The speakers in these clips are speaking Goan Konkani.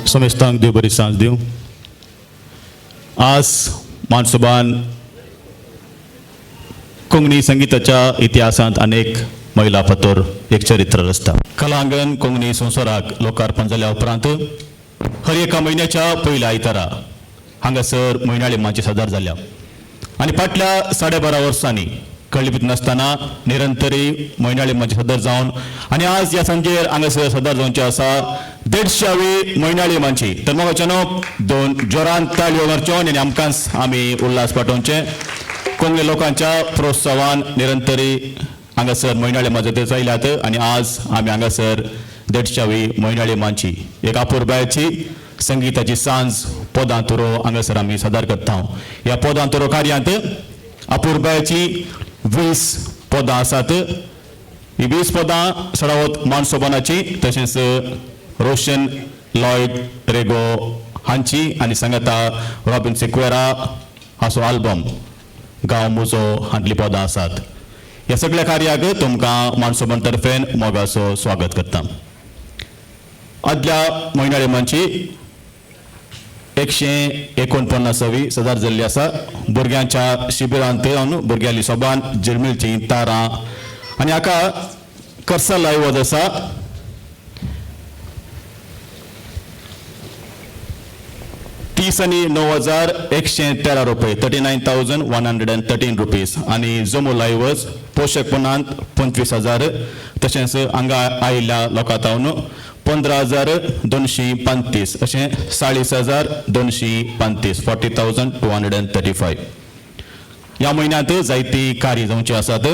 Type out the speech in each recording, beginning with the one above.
समेस्तांक देव बरी सांज दिवं. आज मानसोबान कोंकणी संगीताच्या इतिहासांत अनेक महिला फातोर एक चरित्र रचता. कलांगण कोंकणी संवसाराक लोकार्पण जाल्या उपरांत हर एका म्हयन्याच्या पयल्या आयतारा हांगासर म्हयनाळी माची सादर जाल्या आनी फाटल्या 12.5 वर्सांनी कळीत नासतना निरंतरी म्हयनाळी माची सदर जावन आनी आज ह्या सांजेर हांगासर सदर जावचे आसा 150वी म्हयनाळी माची. तर मोगाच्यानो दोन जोरान ताळयो मारच्यो आनी आमकांच आमी उल्हास पाठोवचे. कोंकणी लोकांच्या प्रोत्साहान निरंतरी हांगासर म्हयनाळे माजते चयल्यात आनी आज आमी हांगासर 150वी म्हयनाळी माची एक अपुरबायेची संगीताची सांज पदां तुरो हांगासर आमी सादर करता. ह्या पदां तुरो कार्यांत अपुरबायेची 20 पदां आसात. ही 20 पदां सडावत मानसोबानाची तशेंच रोशन लॉयड रेगो हांची आनी सांगाता रॉबिन सिक्वेरा हाचो आल्बम गांव मुजो हांतली पदां आसात. ह्या सगळ्या कार्याक तुमकां मानसोबन तर्फेन मोगाचो स्वागत करता. आदल्या म्हयनाळे मांची 149वी सदार जाल्ली आसा. भुरग्यांच्या शिबिरांत भुरग्यांली सोबान झिरमिलचीं तारां आनी हाका करसाल वज आसा. 39,113 रुपये, 39,113 रुपीज. आनी जमो लायवज पोशकपणांत 25,000, तशेंच हांगा आयिल्ल्या लोकां तावन 15,235 अशें 40,235, 40,235. ह्या म्हयन्यांत जायती कार्य जावची आसात.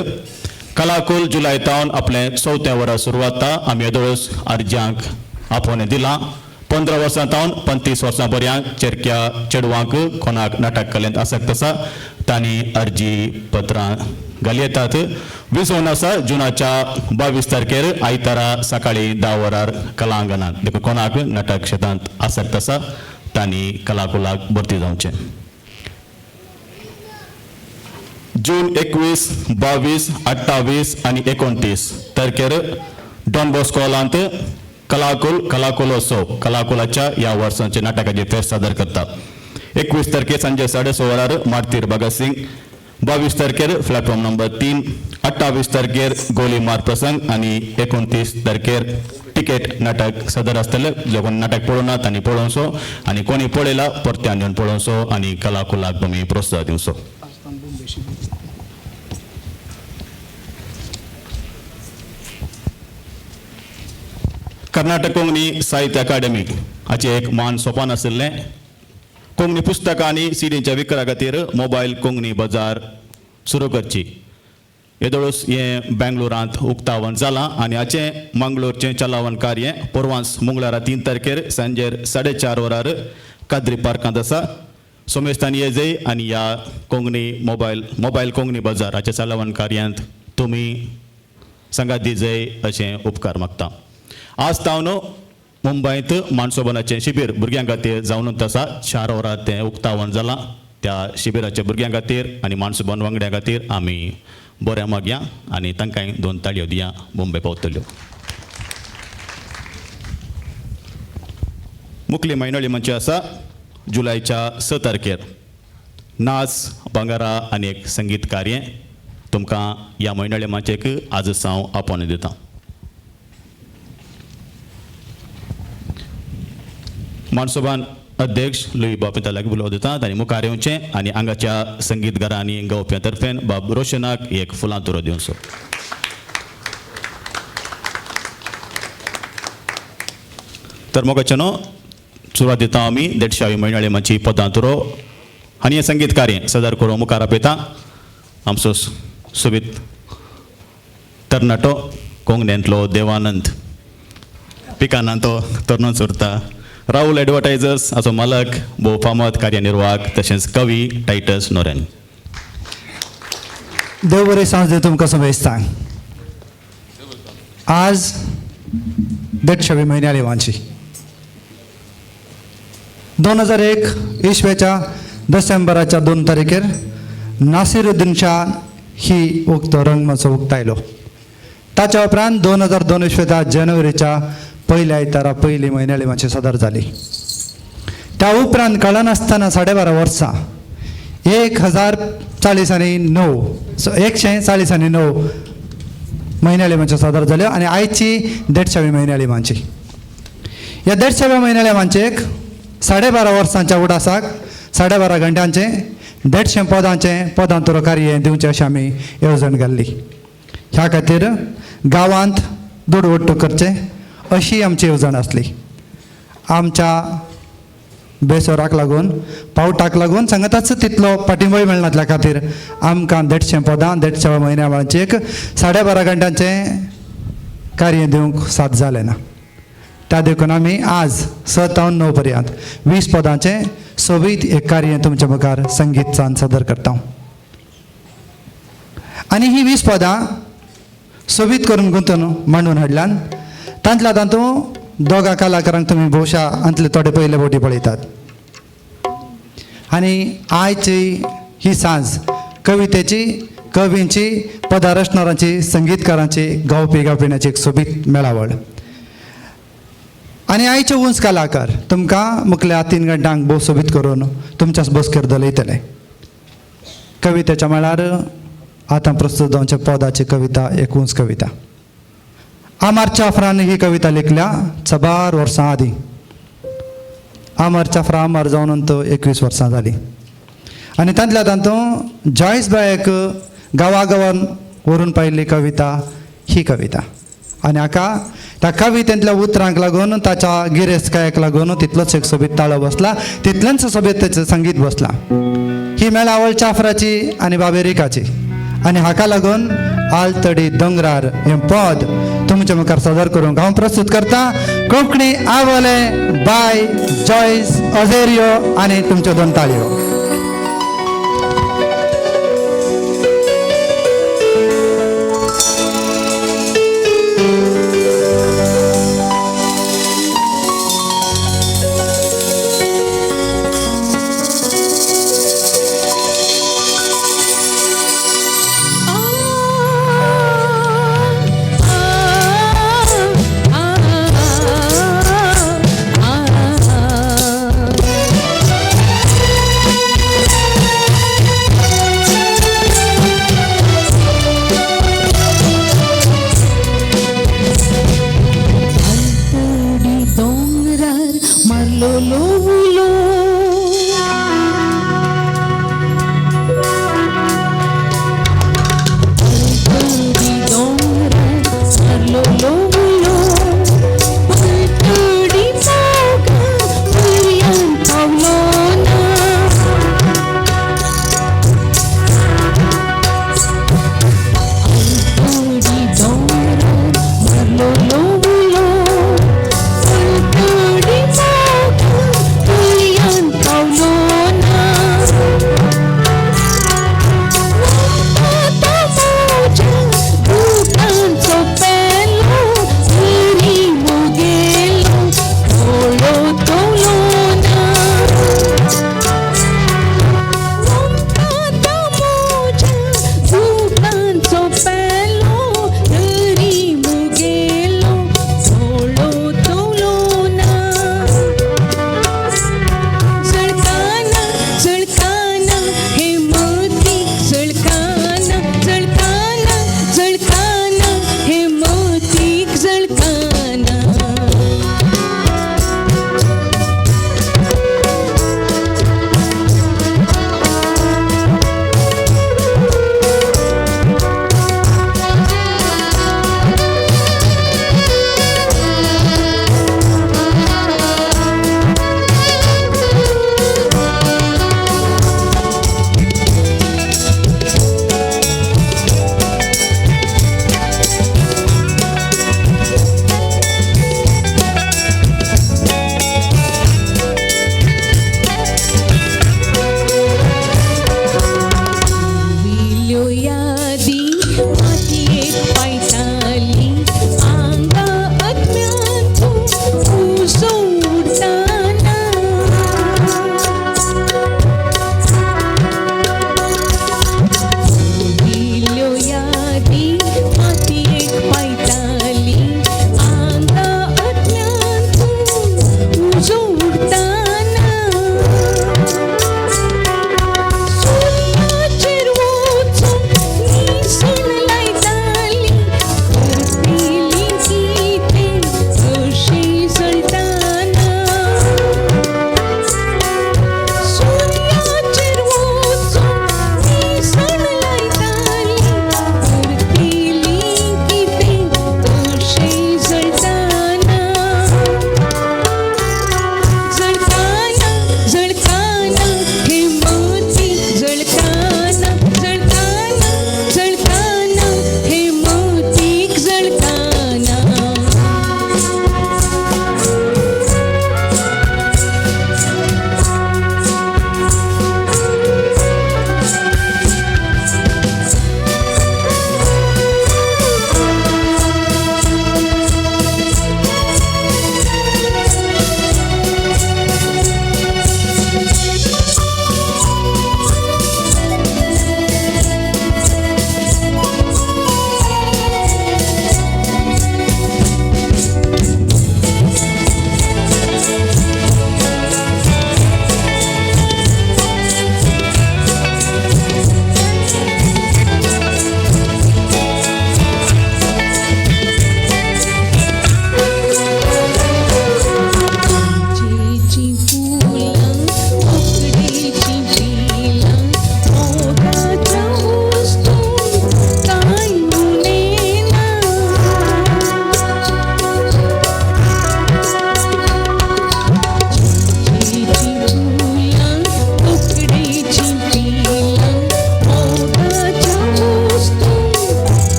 कलाकुल जुलय तावन आपलें चवथ्या वरां सुरवात आमी येदोळच अर्ज्यांक आपोवणें दिलां. 15 वर्सां तावन 35 वर्सां पर्यंत चेरक्या चेडवांक कोणाक नाटक कलेंत आसक्त आसा तांणी अर्जी पत्रां घाली येतात. विसवण आसा जुनाच्या 22 तारखेर आयतारा सकाळी 10 वरार कलांगणांत. देखून कोणाक नाटक क्षेत्रांत आसक्त आसा तांणी कलाकुलाक भरती जावचें. जून 21, 22, 28 आनी 29 तारखेर डॉन बॉस्को हॉलांत कलाकुल कलाकुलोत्सव कलाकुलाच्या ह्या वर्सांचे नाटकाचे फेस्त सादर करता. 21 तारखेर सांजे 6:30 वरार मार्तीर भगतसिंग, 22 तारखेर प्लॅटफॉर्म नंबर 3, 28 तारखेर गोली मार प्रसंग आनी 29 तारखेर टिकेट नाटक सदर आसतलें. जो कोण नाटक पळोवना तांणी पळोवचो आनी कोणी पळयला परत्यान येवन पळोवचो आनी कलाकुलाक तुमी प्रोत्साहन दिवचो. कर्नाटक कोंकणी साहित्य अकादमी हाचें एक मान सोपान आशिल्लें. कोंकणी पुस्तकां आनी सिडींच्या विक्रा खातीर मोबायल कोंकणी बाजार सुरू करची. येदोळूच हें बेंगलोरांत उक्तावण जालां आनी हाचें मंगलोरचें चलावण कार्य परवांस मंगळारा 3 तारखेर सांजेर 4:30 वरार काद्री पार्कांत आसा. सोमेस्तान येजय आनी ह्या कोंकणी मोबायल कोंकणी बाजार हाच्या चलावण कार्यांत तुमी सांगात दिजय अशें उपकार मागता. आज तावन मुंबयंत मानसोबनाचें शिबीर भुरग्यां खातीर जावन आसा. 4 वरां तें उक्तावण जालां. त्या शिबिराच्या भुरग्यां खातीर आनी मानसोबन वांगड्यां खातीर आमी बऱ्या मागया आनी तांकां 2 ताळयो दिया मुंबय पावतल्यो. मुखली म्हयनोळी म्हणचे आसा जुलयच्या 6 तारखेर नाच भांगरा आनी एक संगीत कार्य तुमकां ह्या म्हयनोळे माचयेक आजच हांव आपोवणें दितां. मानसोबान अध्यक्ष लुई बाब लागीं उलोवप दिता. तांणी मुखार येवचें आनी हांगाच्या संगीतकारांनी गावप्यां तर्फेन बाब रोशनाक एक फुलां तुरो दिवचो. तर मोगाचे न्हू सुरवात दिता आमी 150वी म्हयनाळे माची पदां तुरो आनी हें संगीत कार्य सदर करूं मुखार आपयता आमचो सोबीत तरणाटो कोंकणींतलो देवानंद पिकाना तो तरनोच उरता. राहुल एडवर्टायझर्स हाचो मालक, भोव फामाद कार्यनिर्वाहक तशेंच कवी टायटस नोरेन. देव बरें सांज दी तुमकां समेस्तांक. आज देडशेवी म्हयन्या लिवांची 2001 इसवेच्या डिसेंबराच्या 2 तारखेर नासिरुद्दीन शाह ही उक्तो रंगमचो उक्तायलो. ताच्या उपरांत 2002 इसवेच्या जानेवारीच्या पयल्या आयतारा पयली म्हयन्या लिवांची सदर जाली. त्या उपरांत कळनासतना 12.5 वर्सां 1040 आनी 9 140 आनी 9 म्हयन्या लिवांच्यो सादर जाल्यो आनी आयची 150वी म्हयन्या लिवांची. ह्या 150व्या म्हयन्या लिवांचेक 12.5 वर्सांच्या उडासाक 12.5 घंट्यांचें 150 पदांचें पदांतर कार्य दिवचें अशें आमी येवजण घाल्ली. ह्या खातीर गांवांत दुड वट्टू करचें अशी आमची येवजण आसली. आमच्या बेसोराक लागून पावटाक लागून सांगताच तितलो पाठिंबोय मेळनातल्या खातीर आमकां 150 पदां 150 म्हयन्या वेळाचें एक 12.5 घंट्यांचें कार्य दिवंक साथ जालें ना. त्या देखून आमी आज 6 तावन 9 पर्यंत 20 पदांचें सोबीत एक कार्य तुमच्या मुखार संगीत सांज सादर करता. आनी ही 20 पदां सोबीत करून गुंतून मांडून हाडल्यान तांतल्या तातूंत दोगा कलाकारांक तुमी भोवशा अंतले थोडे पयले बोटी पळयतात. आनी आयची ही सांज कवितेची, कवींची, पदां रचणारांची, संगीतकारांची, गावपी गावपिण्याची एक सोबीत मेळावळ. आनी आयचे उंच कलाकार तुमकां मुखल्या 3 घंट्यांक भोव सोबीत करून तुमच्या बसकेर दलयतले. कवितेच्या मळार आतां प्रस्तुत जावच्या पदाची कविता एक उंच कविता. अमर चाफ्रान ही कविता लिखल्या 12 वर्सां आदीं. अमर चाफ्रा अमर जावन तो 21 वर्सां जालीं. आनी तांतल्या तातूंत जॉयस बायक गांवा गांवान व्हरून पायिल्ली कविता ही कविता. आनी हाका त्या कवितेंतल्या उतरांक लागून ताच्या गिरेस्तकायेक लागून तितलोच एक सोबीत ताळो बसला, तितलेंच सोबीत ताचें संगीत बसलां. ही मेळावळ चाफ्राची आनी बाबेरिकाची आनी हाका लागून आलतडी दोंगरार हें पद तुमच्या मुखार सादर करूंक हांव प्रस्तुत करता कोंकणी आवले बाय जॉयस अझेरियो आनी तुमच्यो 2 ताळयो. आ आ आ आ.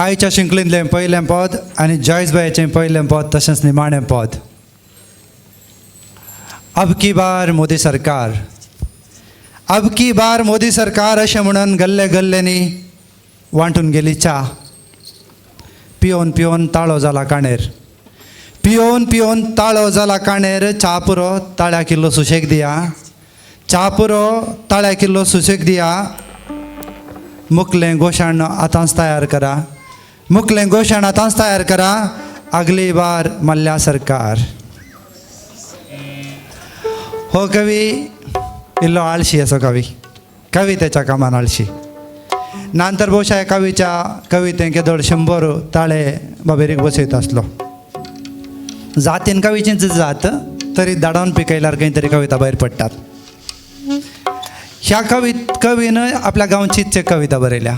आयच्या शिंकलींतलें पयलें पद आनी जॉयस बायाचें पयलें पद तशेंच निमाणें पद. अब की बार मोदी सरकार, अब की बार मोदी सरकार अशें म्हणून गल्ले गल्ल्यांनी वांटून गेली च्या. पियोवन पियोवन ताळो जाला काणेर, पियोवन पियोवन ताळो जाला काणेर. च्या पुरो ताळ्या किल्लो सुशेग दिया, च्या पुरो ताळ्या किल्लो सुशेग दिया. मुकलें गोशाण आतांच तयार करा, मुकलें गोशाण आतांच तयार करा. आगली बार मल्ल्या सरकार. हो कवी इल्लो आळशी असो कवी, कवितेच्या कामान आळशी. नांतर भोवशा कवीच्या कवितें केदोळ 100 ताळे बाबेरीक बसयत आसलो. जातीन कवीचीच जात तरी दाडावन पिकयल्यार खंय तरी कविता भायर पडटात. ह्या कवीन आपल्या गांवचीच एक कविता बरयल्या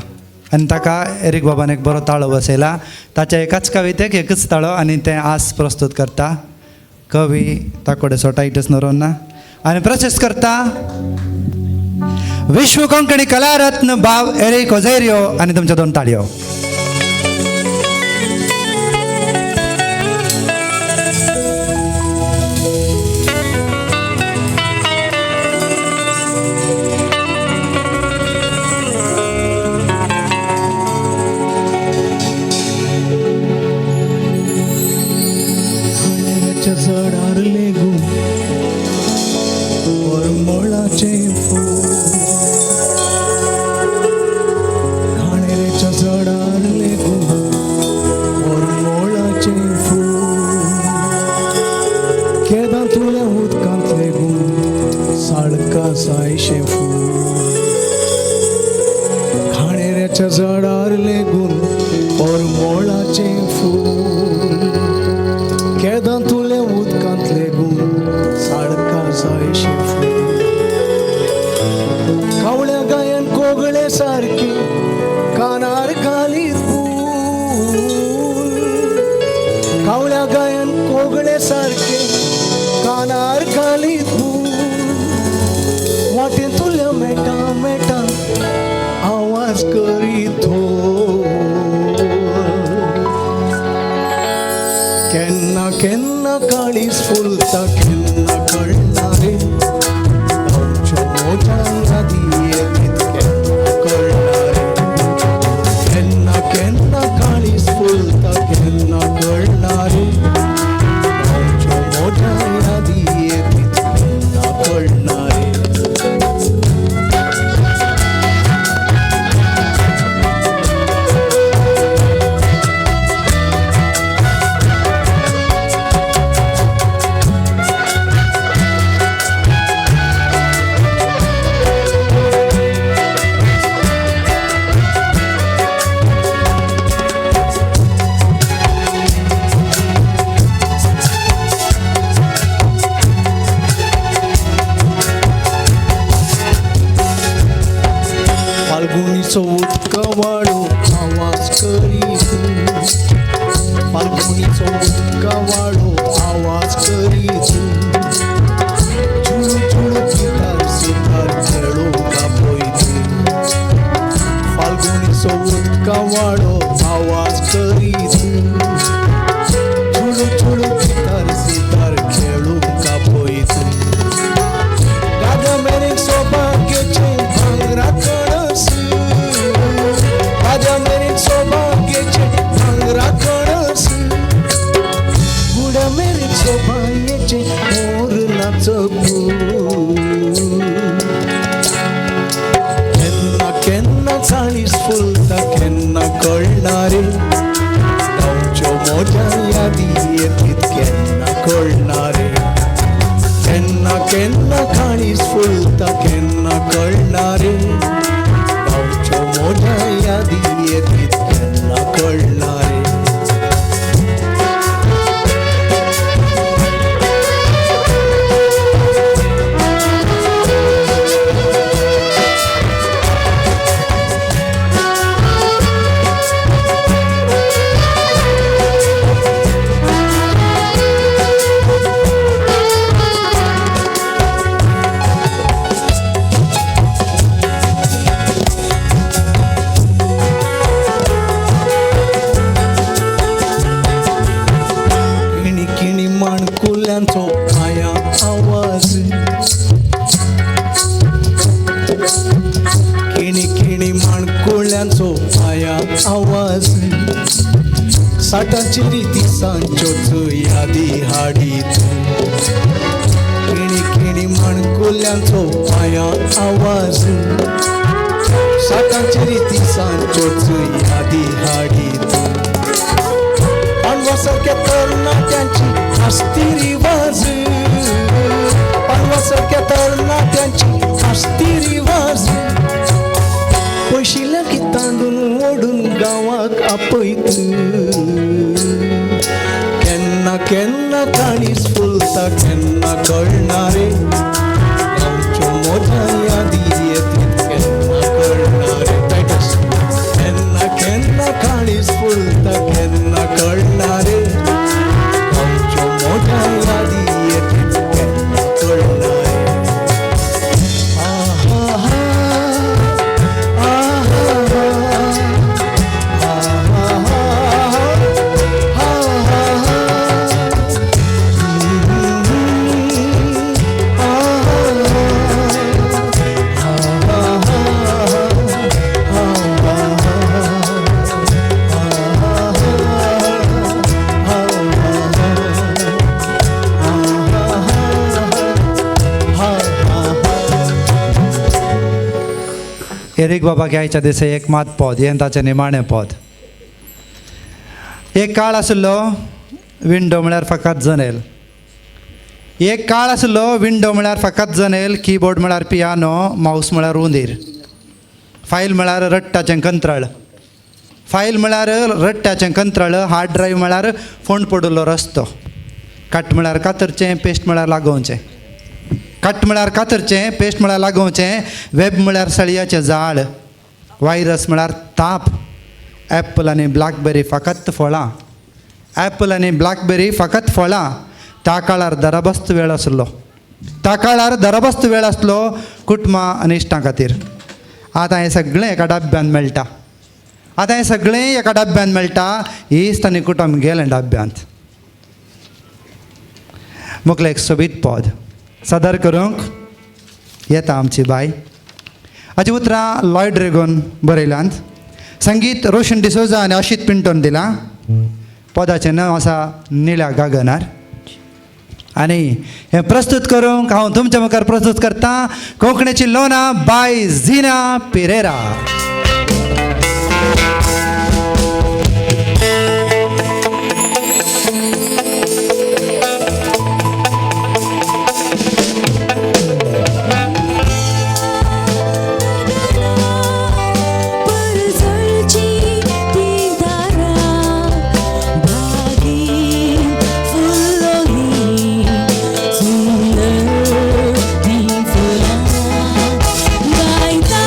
आनी ताका एरीक बाबान एक बरो ताळो बसयला. ताच्या एकाच कवितेक एकच ताळो आनी तें आज प्रस्तूत करता कवी ताकोडेचो टायटस नरोन्ना आनी प्रशस्त करता विश्व कोंकणी कलारत्न बाब एरीक ओझेरियो. आनी तुमच्यो 2 ताळयो. माणकुल्यांचो पांयां आवाज. किणी किणी माणकुल्यांचो पांयां आवाज. साठाची रिती सांजच्योच यादी हाडीत. किणी किणी माणकुल्यांचो पांयां आवाज. साठाची रिती सांजच्योच यादी हाडीत. पांडवा सारक्या तरणाट्यांची आसती रिवाज. पांडवा सारक्या तरणाट्यांची आसती रिवाज. पयशिल्ल्या की तांडून ओडून गांवाक आपयत. केन्ना केन्ना काळीज फुलता केन्ना कळना रे. गांवच्यो मोठ्या यादी येतात केन्ना कळना रे. टायटस. केन्ना केन्ना काळीज फुलता केन्ना कळना रे. गांवच्यो मोठ्या यादी येतात केन्ना कळना रे. आहा हा आहा हा हा हा हा. एरीक बाबा घ्यायच्या दिसा एक मात पद हें ताचें निमाणें पद. एक काळ आशिल्लो विंडो म्हळ्यार फकत जनेल. एक काळ आशिल्लो विंडो म्हळ्यार फकत जनेल, किबोर्ड म्हळ्यार पियानो, मावस म्हळ्यार उंदीर, फायल म्हळ्यार रट्टाचें कंत्राळ, फायल म्हळ्यार रट्ट्याचें कंत्राळ, हार्ड ड्रायव्ह म्हळ्यार फोंड पडिल्लो रस्तो, कट म्हळ्यार कातरचें, पेस्ट म्हळ्यार लागोवचें, कट म्हळ्यार कातरचें, पेस्ट म्हळ्यार लागोवचें, वेब म्हळ्यार सळयाचें जाळ, वायरस म्हळ्यार ताप, एप्पल आनी ब्लॅकबेरी फकत फळां, एप्पल आनी ब्लॅकबेरी फकत फळां. त्या काळार दराबस्त वेळ आसलो, त्या काळार दराबस्त वेळ आसलो कुटुंबां आनी इश्टां खातीर. आतां हें सगळें एका डब्यांत मेळटा, आतां हें सगळें एका डब्यांत मेळटा. इश्ट आनी कुटुंब गेलें डब्यांत. मुखलें एक सोबीत पद सादर करूंक येता आमची बाय. हाची उतरां लॉयड रेगोन बरयल्यांत. संगीत रोशन डिसोजा आनी अशीत पिंटोन दिलां. पदाचें नांव आसा निळ्या गागनार. आनी हें प्रस्तूत करूंक हांव तुमच्या मुखार प्रस्तूत करता कोंकणीची लोना बाय झिना पिरेरा. परजळची ती दारां बागेन फुलोली सुंदर ती फुलां गायता.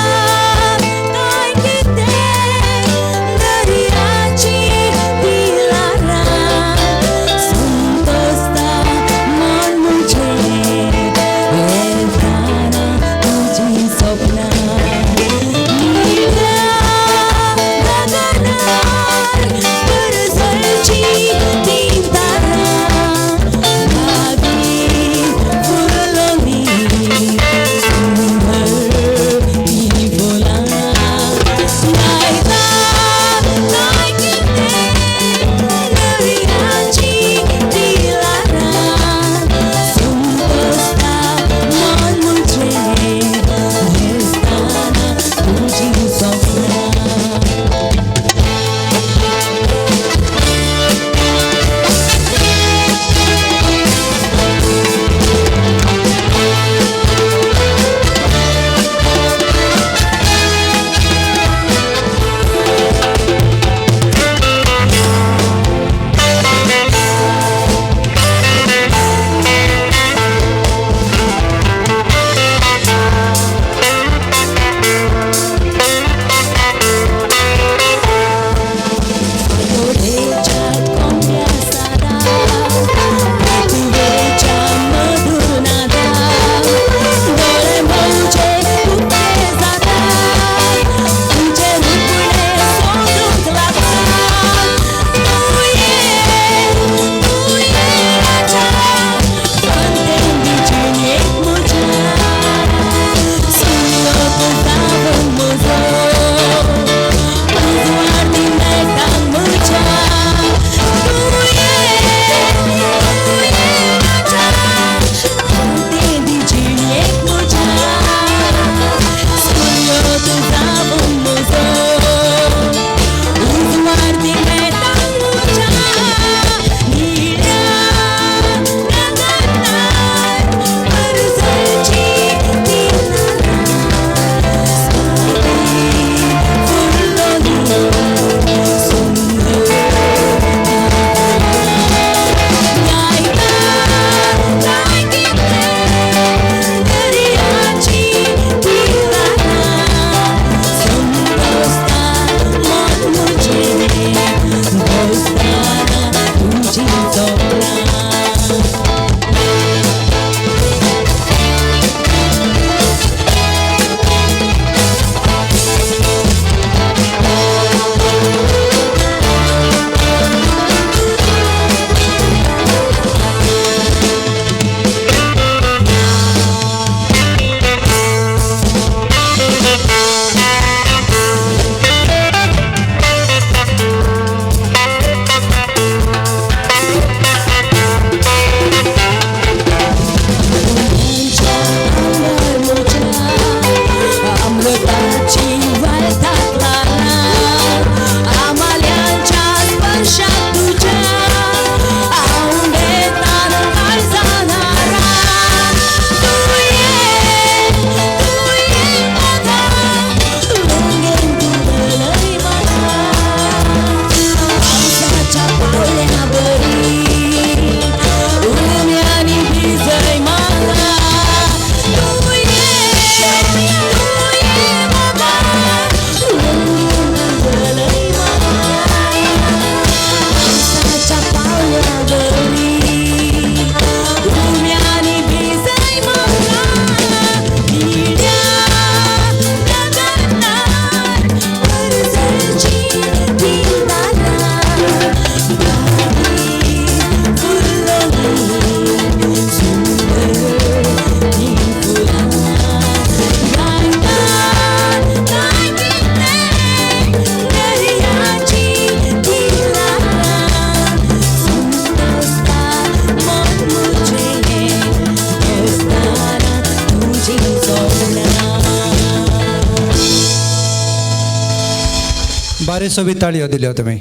भारी सोबीत ताळयो दिल्यो तुमी.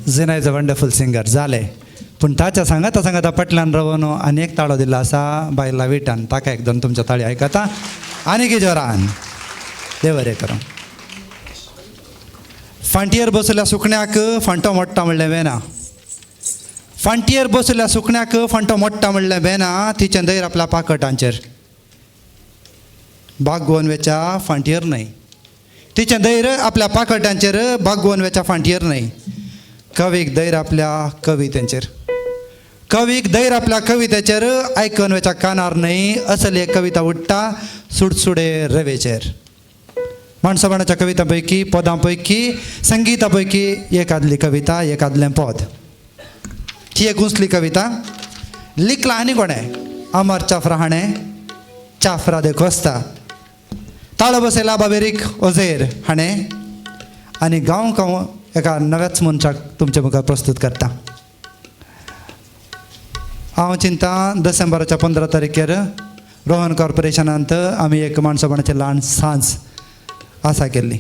Zina is a wonderful singer जालें, पूण ताच्या सांगाता सांगाता पटल्यान रावन आनी एक ताळो दिल्लो आसा बायला विटान, ताका एक दोन तुमच्या ताळी आयकता आनी जोरान. देव बरें करूं. फांटयेर बसल्या सुकण्याक फांटो मोडटा म्हणलें वेना, फांटयेर बसल्या सुकण्याक फांटो मोडटा म्हणलें वेना, तिचें धैर्य आपल्या पाकटांचेर बागोवन वेच्या फांटयेर न्हय, तिचें धैर्य आपल्या पाकटांचेर बागोवन वेच्या फांटयेर न्हय. कवीक धैर्य आपल्या कवितेंचेर, कवीक धैर्य आपल्या कवितेचेर आयकून वेच्या कानार न्हय, असली एक कविता उडटा सुडसुडे रवेचेर. माणसाबाणाच्या कविता पैकी, पदां पैकी, संगीता पैकी एक आदली कविता, एक आदलें पद. ती एक उंचली कविता लिखला आनी कोणें, अमर चाफ्रा हाणें, चाफ्रा दे कोस्ता. ताळो बसयला बाबेरीक ओझेर हाणें आनी गांव गांव एका नव्याच मनशाक तुमचे मुखार प्रस्तूत करता. हांव चिंता डिसेंबराच्या 15 तारखेर रोहन कॉर्पोरेशनांत आमी एक माणसापणाचें ल्हान सांज आसा केल्ली.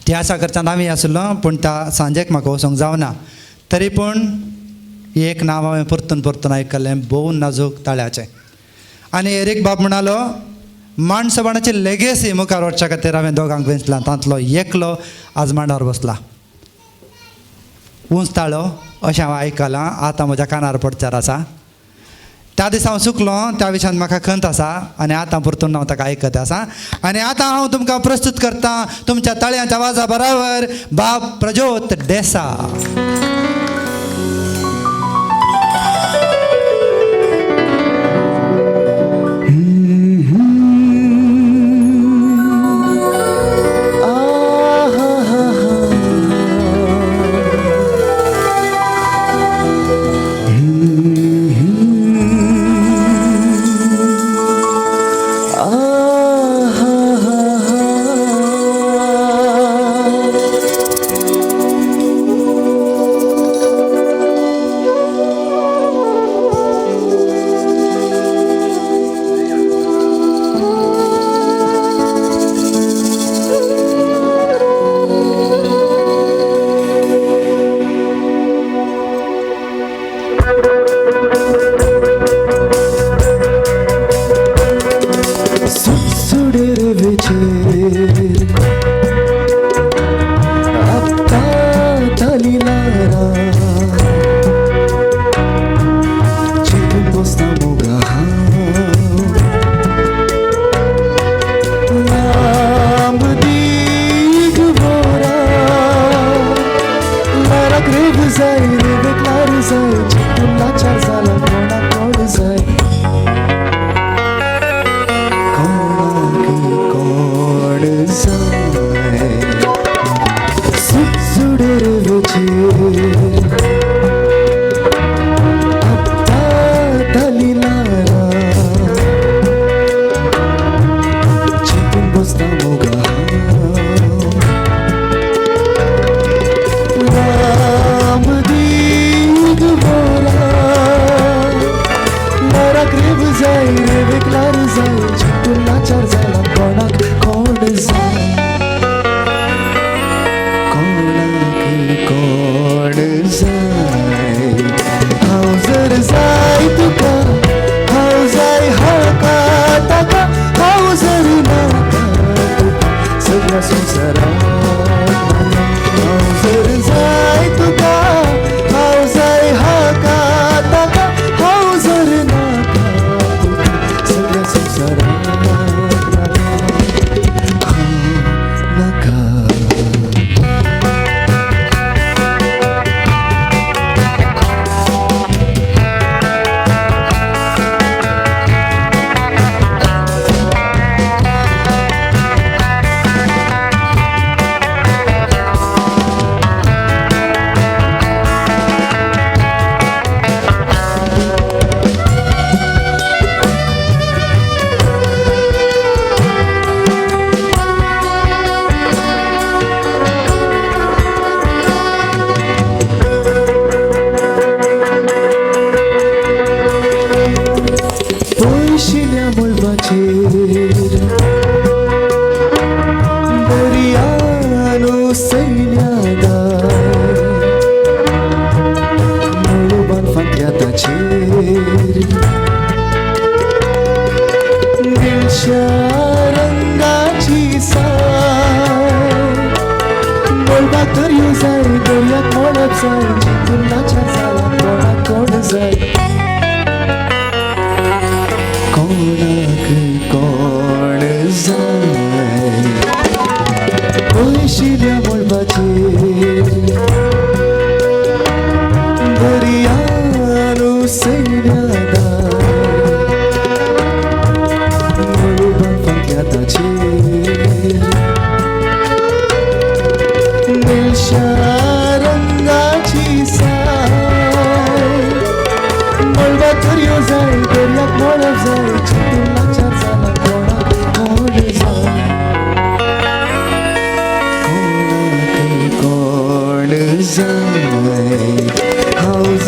ती आसा करच्यांत आमी आसलो, पूण त्या सांजेक म्हाका वचोंक जावना, तरी पूण एक नांव हांवें परतून परतून आयकलें, भोव नाजूक ताळ्याचें. आनी एरीक बाब म्हणालो, माणसबाणाची लेगेसी मुखार वचच्या खातीर हांवें दोगांक वेंचला, तांतलो एकलो आज मांडार बसला. उंच ताळो अशें हांवें आयकलां, आतां म्हज्या कानार पडचार आसा. त्या दिसा हांव चुकलो, त्या विशयान म्हाका खंत आसा आनी आतां परतून हांव ताका आयकत आसा. आनी आतां हांव तुमकां प्रस्तूत करता तुमच्या ताळयांच्या आवाजा बराबर बाब प्रज्योत डेसा.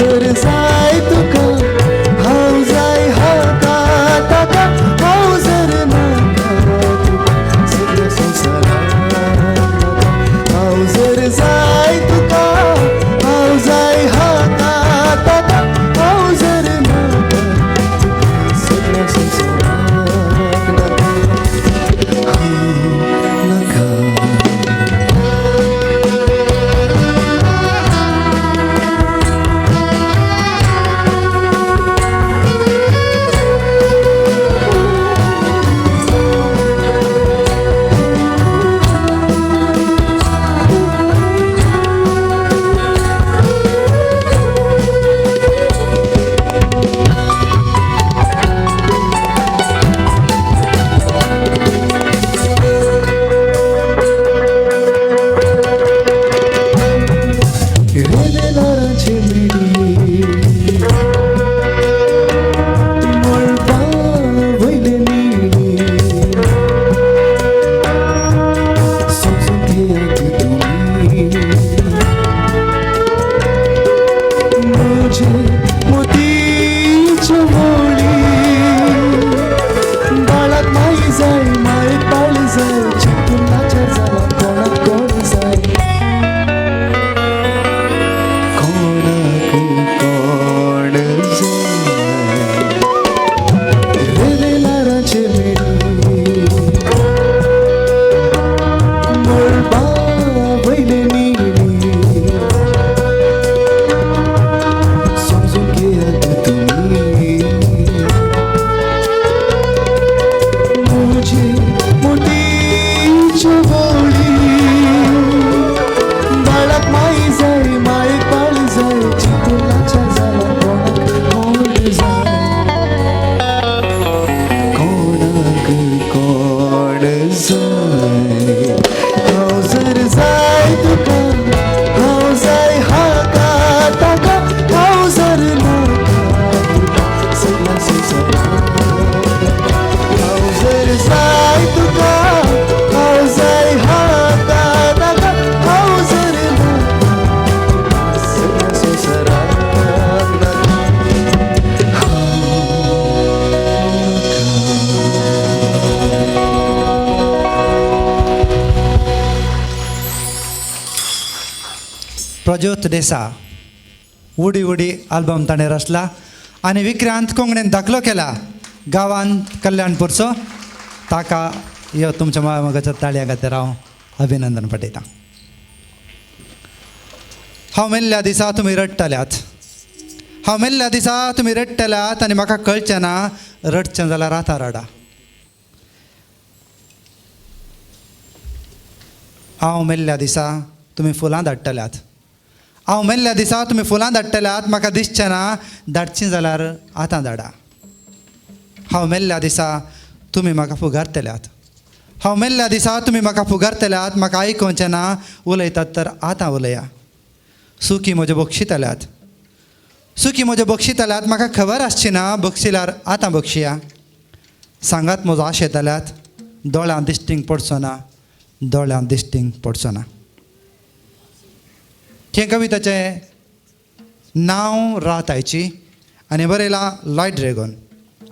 जर जाय तुका हांव जाय हाका ताका हांव जर नाका तुका सगळ्या संवसाराक नाका हांव जर जाय तुका हांव जाय हाका ताका हांव जर नाका तुका सगळ्या संवसाराक नाका हांव नाका. रेवेलाराचे मिडी मळबा वयले निळी समजून घेयात तुमी म्हजे मोतीच्यो मोळी बाळाक माई जाय मायेक बाळ जाय चिंतून लाचार जाला कोणाक कोण जाय कोणाक कोण जाय रेवेलाराचे मेळी मळबा वयले निळी समजून घेयात तुमी म्हजी मोटीच्यो वळी बाळाक माई जाय मायेक बाळ जाय चिंतून लाचार जाला कोणाक कोण जाय कोणाक कोण जाय हांव जर जाय तुका हांव जाय हाका ताका हांव जर नाका तुका सगळ्या संवसाराक हांव जर जाय तुका हांव जाय हाका ताका हांव जर नाका तुका सगळ्या संवसाराक नाका प्रज्योत देसा उडी उडी आल्बम ताणें रचला आनी विक्रांत कोंकणीन दाखलो केला गांवांत कल्याणपूरचो. ताका यो तुमच्या मागाच्या ताळया खातीर हांव अभिनंदन पठयतां. हांव मेल्ल्या दिसा तुमी रडटल्यात, हांव मेल्ल्या दिसा तुमी रडटल्यात आनी म्हाका कळचें ना रडचें जाल्यार आतां रडा. हांव मेल्ल्या दिसा तुमी फुलां धाडटल्यात, हांव मेल्ल्या दिसा तुमी फुलां धाडटल्यात म्हाका दिसचें ना धाडचीं जाल्यार आतां धाडा. हांव मेल्ल्या दिसा तुमी म्हाका फुगारतल्यात, हांव मेल्ल्या दिसा तुमी म्हाका फुगारतल्यात म्हाका आयकुचें ना उलयतात तर आतां उलया. सुखी म्हज्यो बक्षितल्यात, सुखी म्हज्यो बक्षितल्यात म्हाका खबर आसची ना बक्षिल्यार आतां बक्षिया. सांगात म्हजो आशेतल्यात दोळ्यां दिश्टींक पडचो ना, दोळ्यां दिश्टींक पडचो ना. हे कविताचें नांव रात आयची आनी बरयलां लॉयड ड्रेगोन.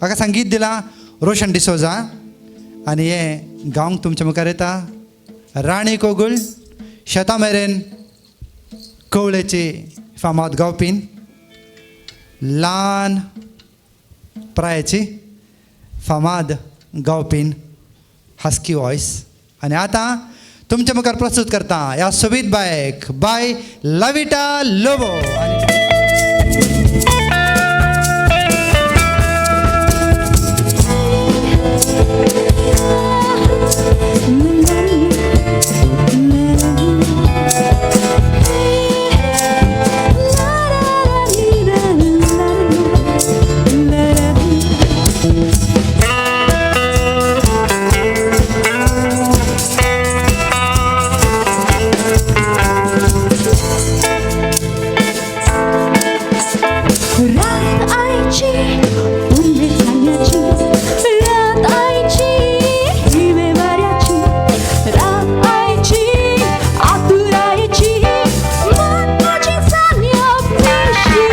हाका संगीत दिलां रोशन डिसोजा आनी हें गावंक तुमच्या मुखार येता राणी कोगूळ शेता मेरेन कवळेची फामाद गावपीन ल्हान प्रायेची फामाद गावपीन हस्की वॉयस. आनी आतां तुमच्या मुखार प्रस्तूत करता ह्या सोबीत बायक बाय लविटा लोबो. आनी रात आयची उमे चान्याची, रात आयची हिवे वाऱ्याची, रात आयची आतुरायेची, मन म्हजी जाल्या पिशी.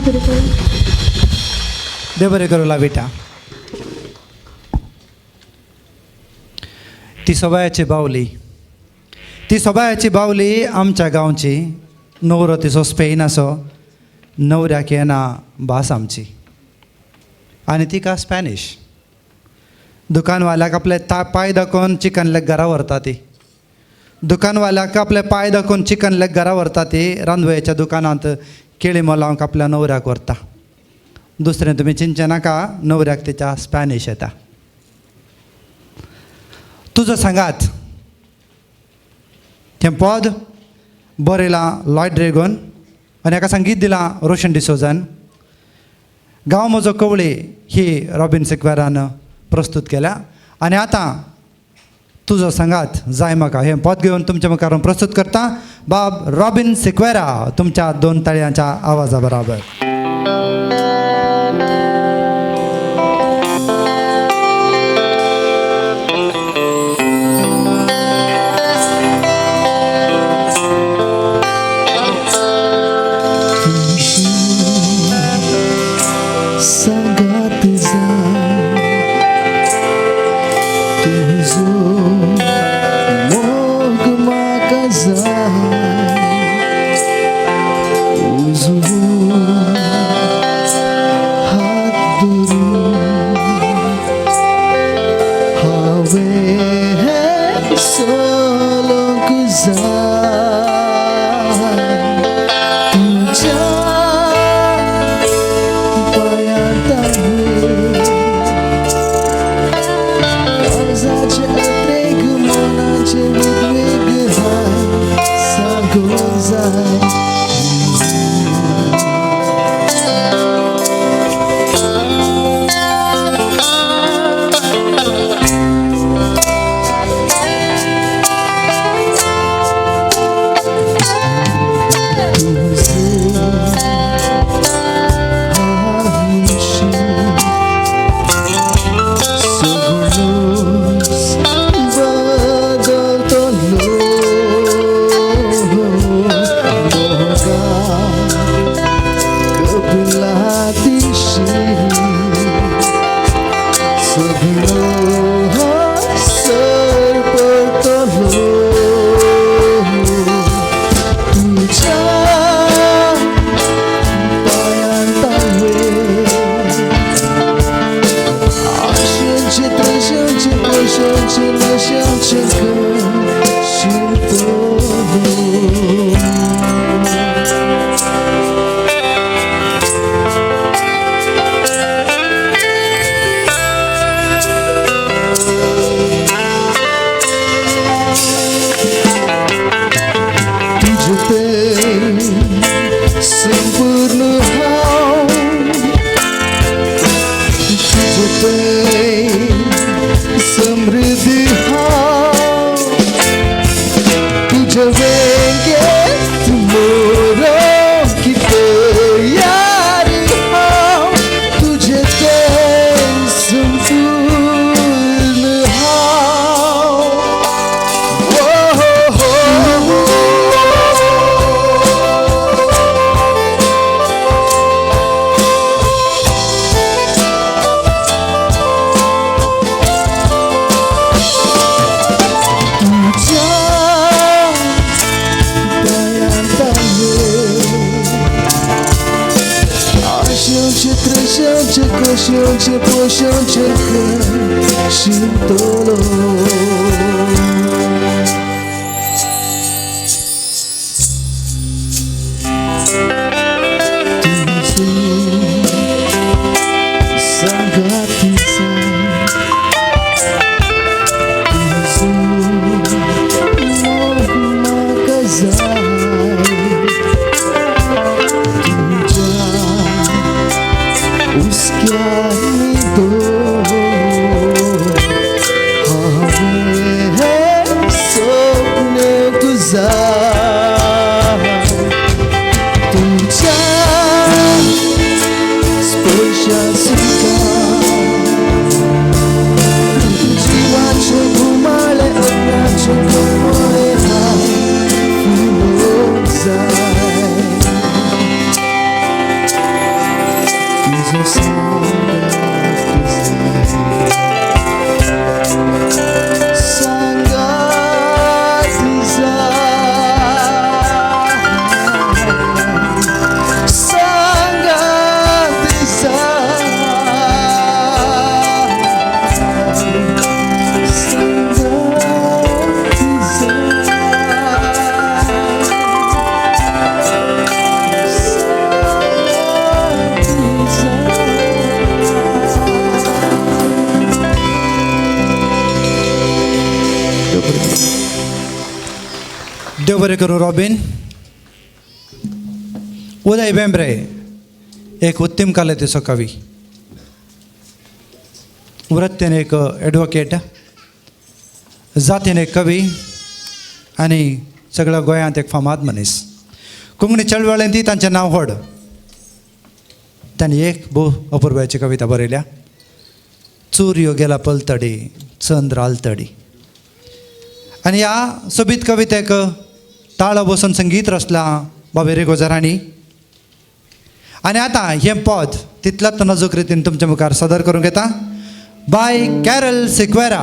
बरें करूं. देव बरें करूं लाविटा. ती सोबायाची बावली, ती सोबायाची बावली आमच्या गांवची, नवरो तिचो स्पेन आसो, नवऱ्याक येना भास आमची आनी तिका स्पॅनिश. दुकानवाल्याक आपले पांय दाखोवन चिकन लेग घरा व्हरता ती, दुकानवाल्याक आपले पांय दाखोवन चिकन लेग घरा व्हरता ती, रांदवयेच्या दुकानांत केळी मोलावंक आपल्या नवऱ्याक व्हरता. दुसरें तुमी चिंतचें नाका, नवऱ्याक तिच्या स्पॅनिश येता. तुजो सांगात तें पद बरयलां लॉयड ड्रेगोन आनी हाका संगीत दिलां रोशन डिसोजान. गांव म्हजो कवळे ही रॉबीन सिक्वेरान प्रस्तूत केल्या आनी आतां तुजो सांगात जाय म्हाका हें पद घेवन तुमच्या मुखार प्रस्तूत करता बाब रॉबीन सिक्वेरा तुमच्या दोन ताळयांच्या आवाजा बराबर. सांगात जाय तुजो मोग म्हाका जाय, उजवो हात धरून हांवें चलूंक जाय तुज्या काळजाचे अत्रेग मनाचे उद्वेग सांगूंक जाय. संपूर्ण हांव तुजे समृद्धी हांव, तुजे वेंगेंत मोरोंक तयार हांव, तुजे तें संपूर्ण हांव. ओ हो हो. तुज्या पायांत आशेवचें त्रेशेवचें कोशेवचें पोशेवचें शिंतलो. तुजो सांगात जाय, तुजो मोग म्हाका जाय, तुज्या हुस्क्यांनी हांवें स्वप्न जाय, तुज्या स्पर्शा सुखा जिवाचे घुमाळे अग्नाचे कमळे फुलोवंक जाय. देव बरें करूं रॉबीन. उदय भेंब्रे एक उत्तम कलेचो कवी, वृत्तीन एक एडवोकेट, जातीन एक कवी आनी सगळ्या गोंयांत एक फामाद मनीस. कोंकणी चळवळींत तांचें नांव व्हड. तांणी एक भोव अपुरबायेची कविता बरयल्या, चुरयो गेला पलतडी चंद्र आलतडी. आनी ह्या सोबीत कवितेक ताळो बसून संगीत रचलां बाबी रेगोजर हांणी. आनी आतां हें पद तितल्याच नाजूक रितीन तुमच्या मुखार सादर करूंक येता बाय कॅरल सिक्वेरा.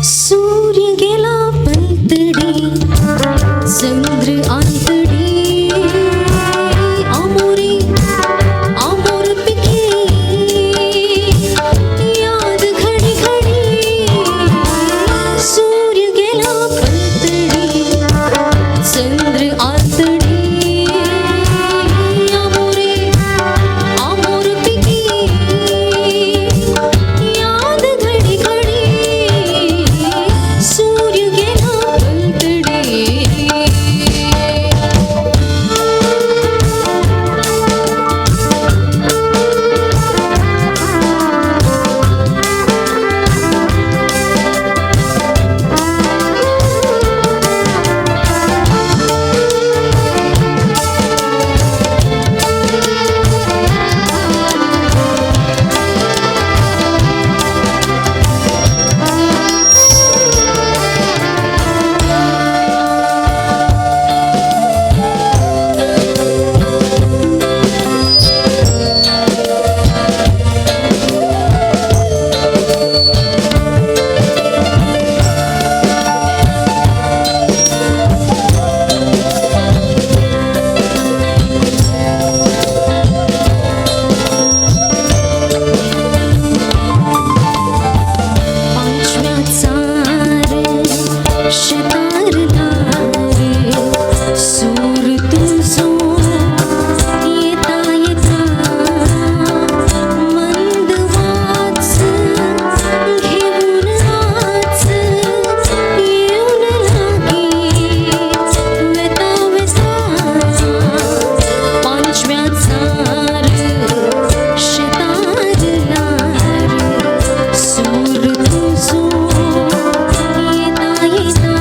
सूर्य गेला पलतडी चंद्र आलतडी आमोरी आमोर पिके याद घडी घडी. सूर्य गेला पलतडी चंद्र आलतडी आमोरी आमोर पिके याद घडी घडी. सूर्य गेला पलतडी. पांचव्या चार शेतार दार सूर तुझो येता येता मंद वाच घेऊन नाच येऊन लागे वेता वेता. पांचव्या चार शेतार दार सूर तुझो येता येता.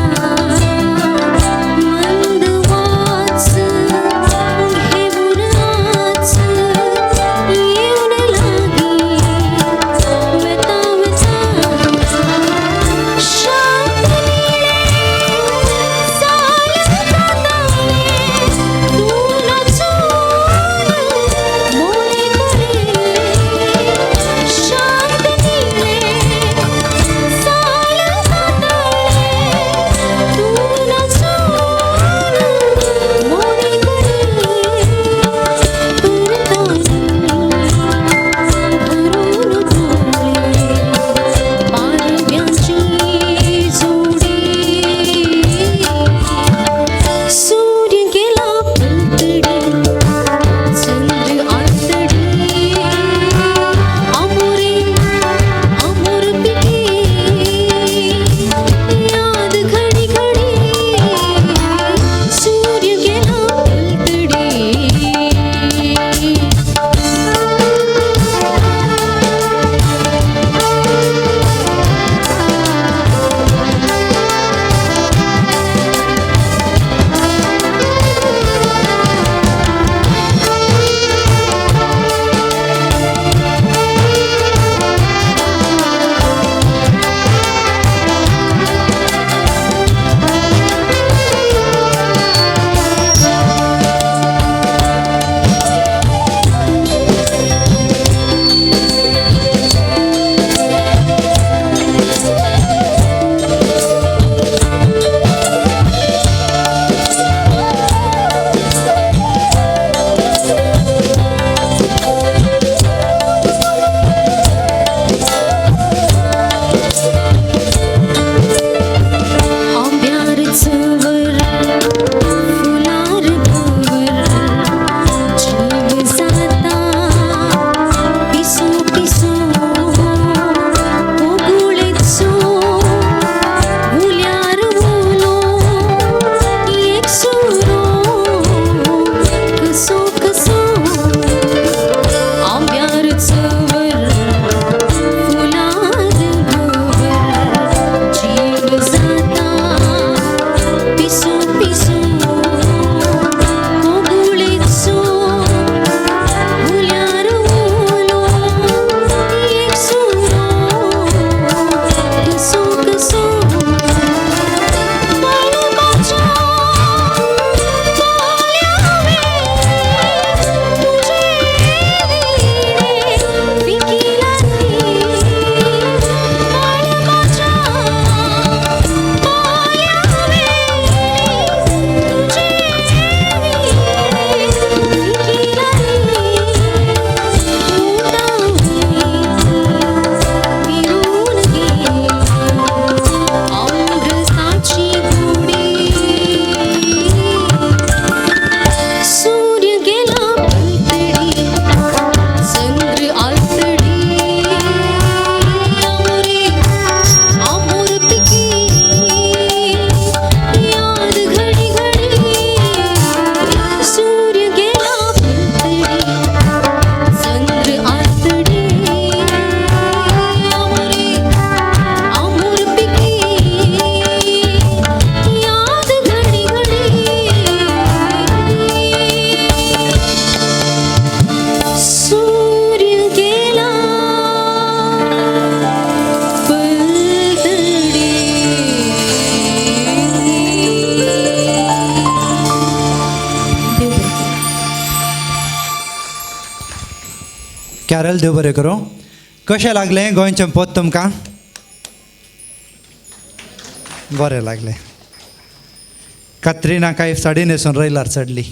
कॅरल, देव बरें करूं. कशें लागलें गोंयचें पद तुमकां? बरें लागलें. कत्रीना कैफ साडी न्हेसून रैलार चडली.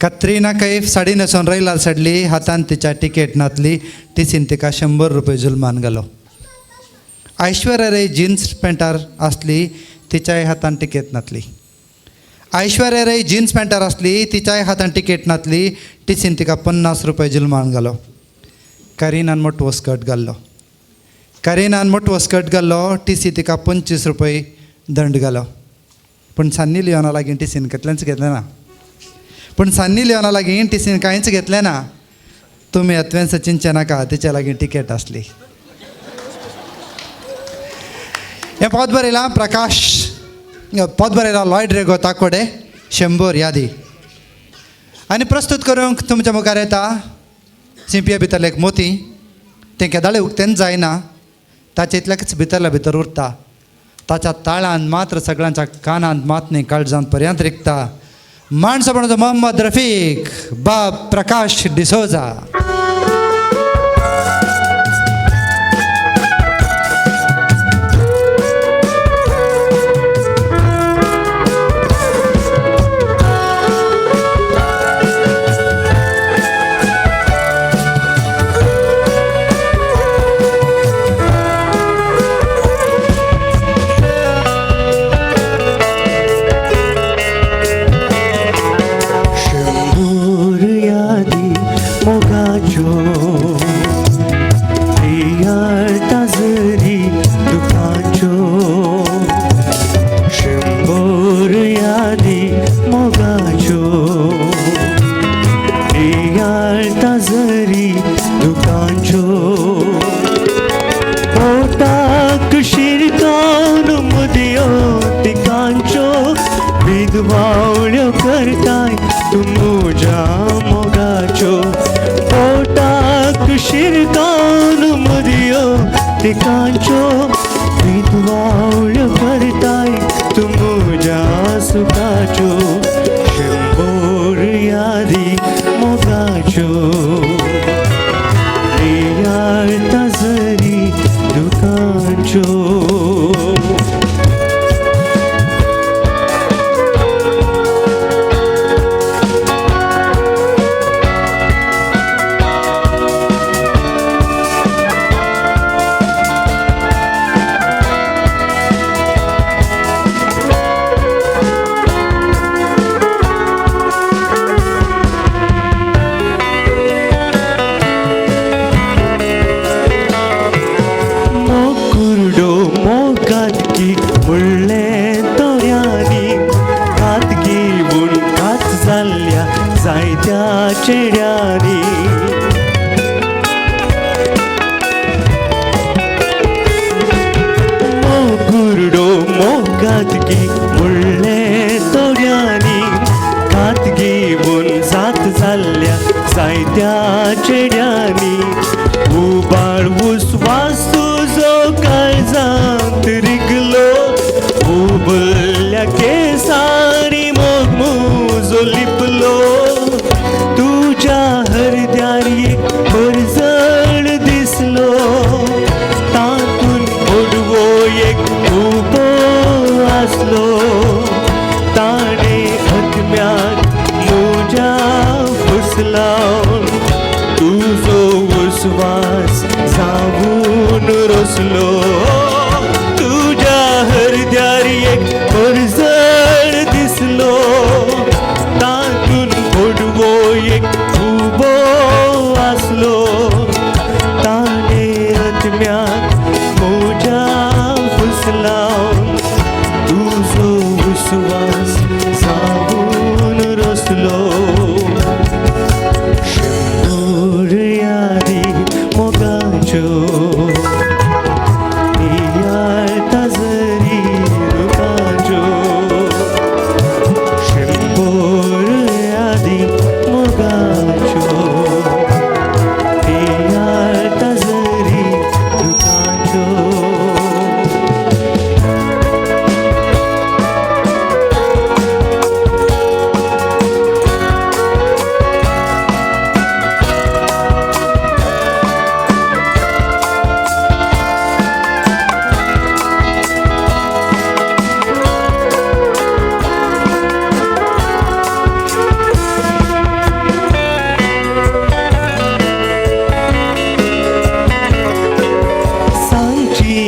कत्रीना कैफ साडी न्हेसून रैलार चडली, हातान तिच्या तिकेट नातली, टिसीन तिका 100 रुपये जुलमान घालो. ऐश्वर्या रे जिन्स पॅन्टार आसली, तिच्याय हातान तिकेट नातली. ऐश्वर्या रे जिन्स पॅन्टार आसली, तिच्याय हातान तिकेट नातली, टिसीन तिका 50 रुपये जुलमान घालो. करिनान मोटवो स्कर्ट घाल्लो. करिनान मोटवो स्कर्ट घाल्लो, टिसी तिका 25 रुपये दंड घालो. पूण सन्नी लियोना लागीं टिसीन कितलेंच घेतलें ना. पूण सन्नी लियोना लागीं टिसीन कांयच घेतलें ना. तुमी अतवेंच चिंतचें नाका, तिच्या लागीं टिकेट आसली. हें पद बरयलां प्रकाश, पद बरयलां लॉयड रेगो ताकोडे, 100 यादी. आनी प्रस्तुत करूंक तुमच्या मुखार येता सिंपिया भितरलें एक मोती. तें केदाळे उक्तेंच जायना, ताचे इतल्याकच भितरल्या भितर उरता. ताच्या ताळान मात्र सगळ्यांच्या कानांत मात न्ही काळजांत पर्यंत रिगता. माणसापणाचो मोहम्मद रफीक बाब प्रकाश डिसोजा.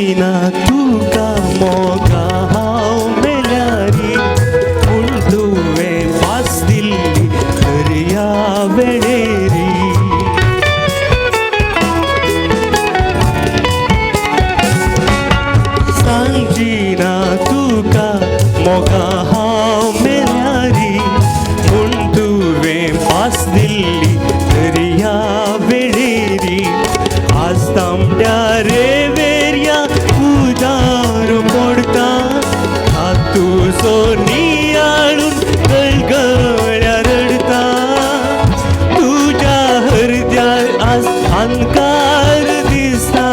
सांगची ना तुका मोगा हांव मेल्यारी, पूण तुवें फास दिल्ली दर्या वेळेरी. सांगची ना तुका मोगा हांव मेल्यारी, पूण तुवें फास दिल्ली दर्या वेळेरी. आज तांबड्या रे वेर्या उदार पडटा, हातूचो नियाळून गळगळ्या रडटा. तुज्या हरद्यार आज अंधकार दिसता,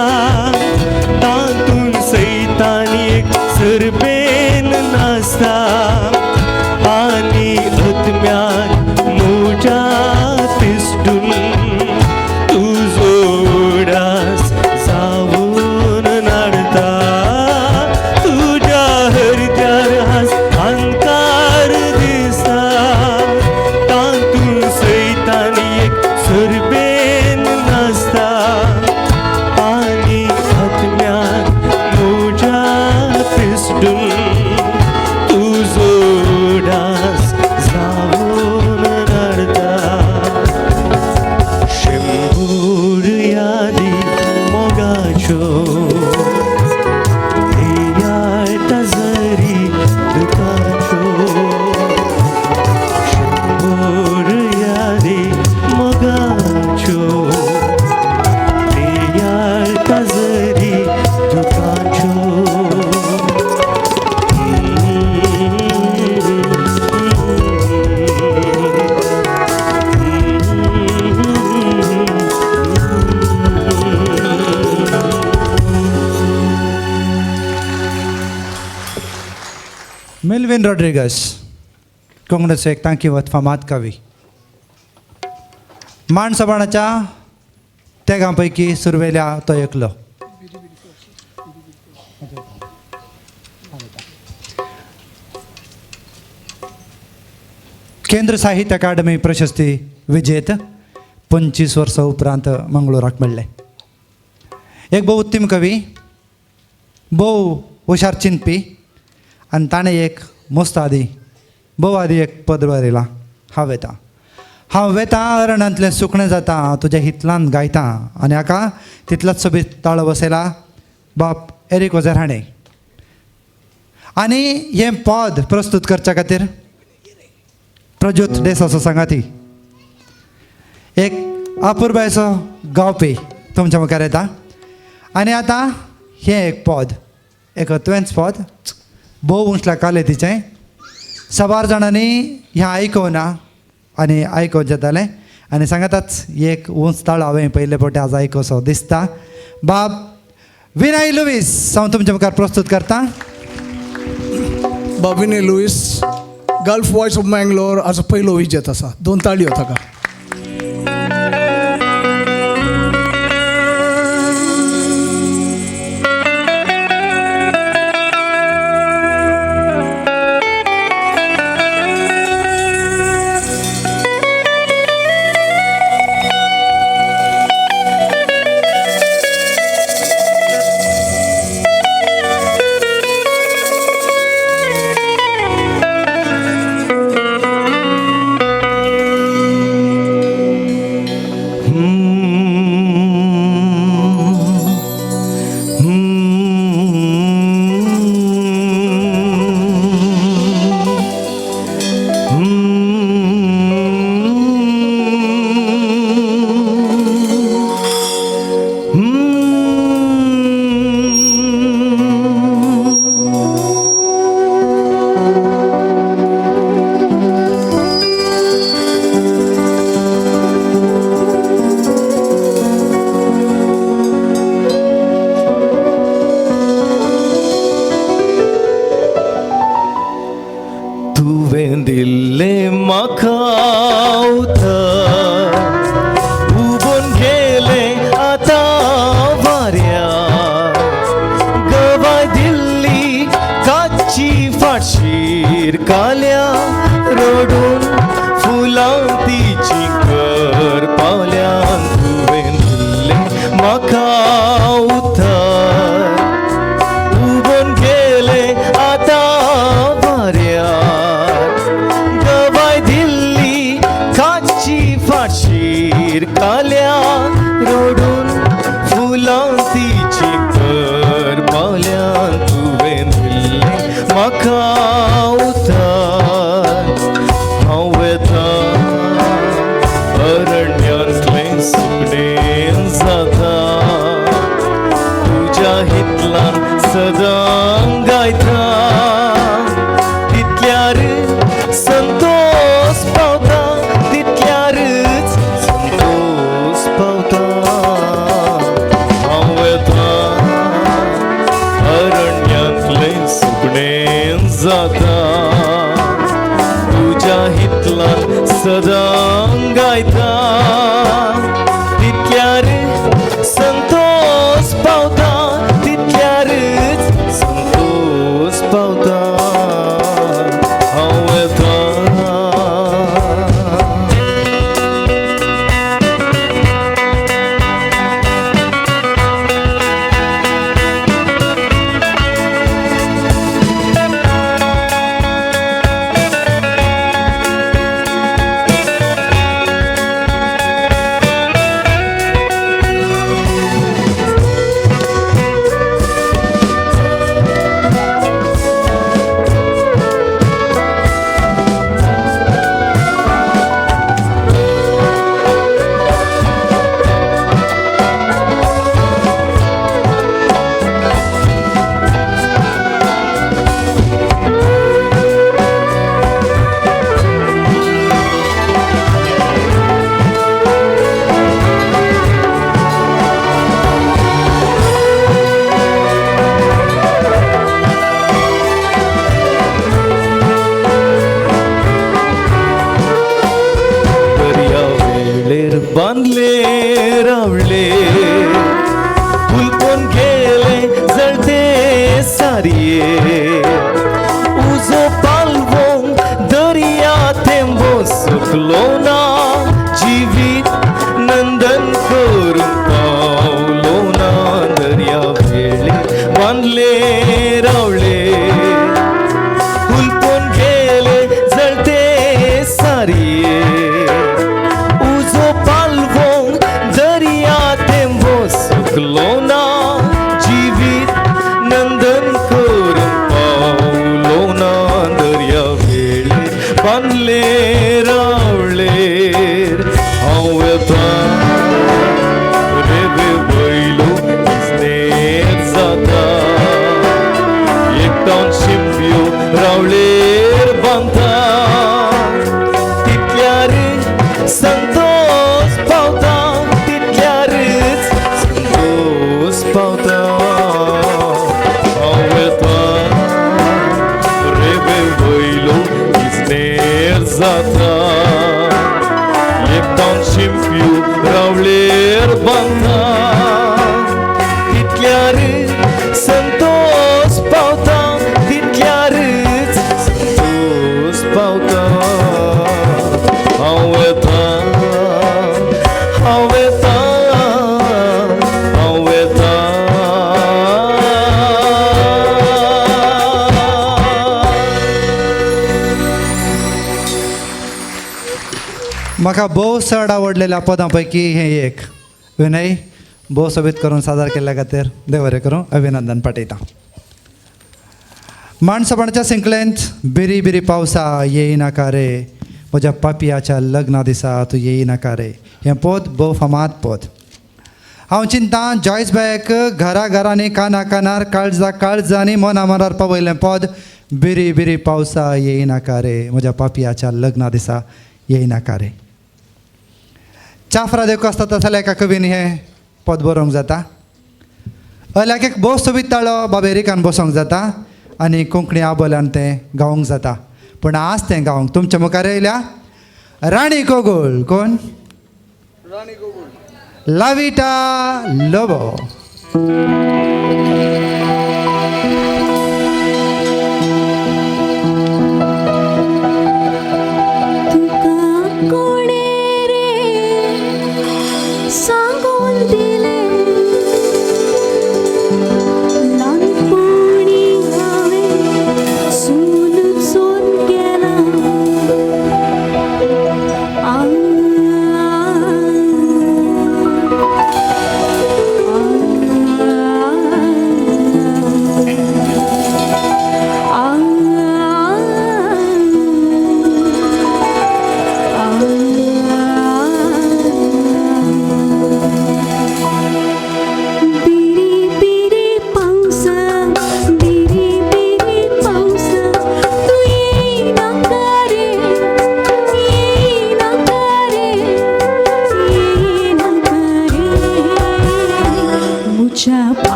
तातूंत सैतान एक सरबेन नासता. आनी आत्म्याक म्हज्या पिस्टून तुजो उडास जावन नाडता. तुज्या हरद्यार आज अंधकार दिसता, तातूंत सैतान एक सरबेन नासता. आनी आत्म्याक म्हज्या पिस्टून तुजो उडास जावन नाडता. शंबर यादी मोगाच्यो नियाळटा जरी दुकाच्यो, शंबर यादी मोगाच्यो नियाळटा जरी दुकाच्यो. मेल्विन रॉड्रिगस कोंकणीचो एक तांकीवत फामाद कवी, माणसबाणाच्या तेगां पैकी सुरवेल्या तो एकलो. केंद्र साहित्य अकादमी प्रशस्ती विजेत 25 वर्सां उपरांत मंगळूराक मेळ्ळें. एक भोव उत्तम कवी, भोव हुशार चिंतपी, आनी ताणें एक मस्त आदी भोव आदी एक पद बरयलां. हांव वेता, हांव वेता अरणांतलें सुकणें जाता, तुज्या हितलान गायता. आनी हाका तितलोच सोबीत ताळो बसयला बाप एरीक वझर हाणें. आनी हें पद प्रस्तूत करच्या खातीर प्रज्योत देसाचो सांगाती एक अपुरबायचो गावपी तुमच्या मुखार येता. आनी आतां हें एक पद, एक अत्वेंच पद, भोव उंचल्या कालेतीचें. साबार जाणांनी हें आयकोना आनी आयकोवचें जातालें. आनी सांगाताच एक उंच ताळो हांवें पयले फावटी आज आयकोसो दिसता. बाब विनय लुवीस हांव तुमच्या मुखार प्रस्तूत करता. बाब Vinay Luis, Gulf voice of Mangalore आज पयलो विजेत आसा. 2 ताळयो ताका. तुवें दिल्लें म्हाका उतर उबोन गेलें आतां वाऱ्या, गवाय दिल्ली काची फाटशीर काल्या, रडून फुलां तिची कर पावल्या. तुवें दिल्लें म्हाका उतर म्हाका उतार. हांव वेता अरण्यांतलें सुकणें जाता, तुज्या हितलान सदां गायता, तितल्यार संतोष पावता, तितल्यारच संतोष पावता. हांव वेता अरण्यांतलें सुकणें जाता, तुज्या हितलान सदां गायता, तितल्यार संतोष पावता, तितल्यारच संतोष पावता. हांव वेता. दर्या वेळेर बांदले रावले, हुलपोन गेले जळते सारये, उजो पालवोंक दर्या तेंबो सुकलो ना, जिवीत नंदन करूंक पावलो ना. दर्या वेळेर बांदले रावले, हुलपोन गेले जळते सारये, उजो पालवोंक दर्या तेंबो सुकलो ना, जिवीत नंदन करूंक पावलो ना. दर्या वेळेर बांदले रावळेर. हांव वेता रेवे वयलो इस्नेर जाता, एकटावन शिंपयो रावळेर बांदता, तितल्यार संतोष पावता, तितल्यारच संतोष पावता. हांव वेता रेवे वयलो इस्नेर जाता, एकटावन शिंपयो रावळेर बांदता, तितल्यार संतोष पावता, तितल्यारच संतोष पावता. हांव वेता, हांव वेता, हांव वेता. म्हाका भोव चड आवडलेल्या पदां पैकी हें एक. विनय भोव सोबीत करून सादर केल्ल्या खातीर देव बरें करूं अभिनंदन पाठयता. माणसपणाच्या सिंकलेंत बिरी बिरी पावसा येयनाका रे, म्हज्या पापयाच्या लग्ना दिसा तूं येयनाका रे, हें पद भोव फामाद पद. हांव चिंता जॉयस बायक घरा घरांनी काना कानार काळजा काळजांनी मना मनार पावयलें पद बिरी बिरी पावसा येयनाका रे, म्हज्या पापयाच्या लग्ना दिसा येयनाका रे. चाफ्रा देखो आसता तसल्या एका कवीन हें पद बरोवंक जाता. अल्याक एक भोव सोबीत ताळो बाबेरिकान बसोंक जाता आनी कोंकणी आबोल्यान तें गावंक जाता. पूण आज तें गावंक तुमच्या मुखार येयल्या राणी कोगूळ. कोण? लाविटा लोबो. तुका कोणें रे सांगून दिलें, ल्हानपणी हांवें सून सून केलां, आ आ.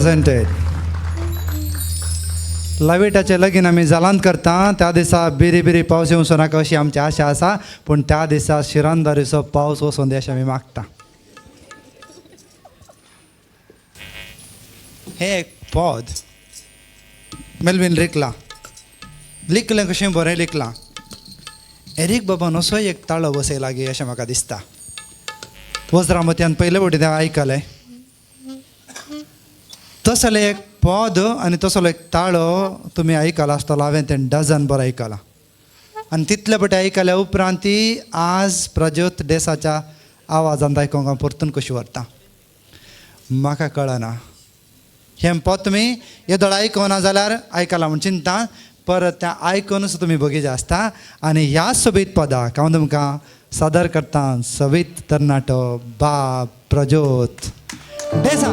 presented. लवेटाचें लगीन आमी जालांत करता त्या दिसा बिरी बिरी पावस येवचो नाका अशी आमची आशा आसा, पूण त्या दिसा शिरांदारीचो पावस वचोन दी अशें आमी मागता. हें एक पद मेलवीन लिखलां, लिखलें कशें बरें लिखलां. एरीक बाबान असो एक ताळो बसयला गे अशें म्हाका दिसता. वज्रामत्यान पयले फावटी तें आयकलें. तसलें एक पद आनी तसलो एक ताळो तुमी आयकला आसतलो. हांवें तें डझन बरो आयकलां आनी तितले फावटी आयकल्या उपरांत ती आज प्रज्योत देसाच्या आवाजांत आयकूंक हांव परतून कशी व्हरता म्हाका कळना. हें पद तुमी येदोळ आयकना जाल्यार आयकलां म्हूण चिंता, परत तें आयकूनच तुमी बगीचे आसता. आनी ह्या सोबीत पदाक हांव तुमकां सादर करता सोबीत तरणाटो बाब प्रज्योत देसा.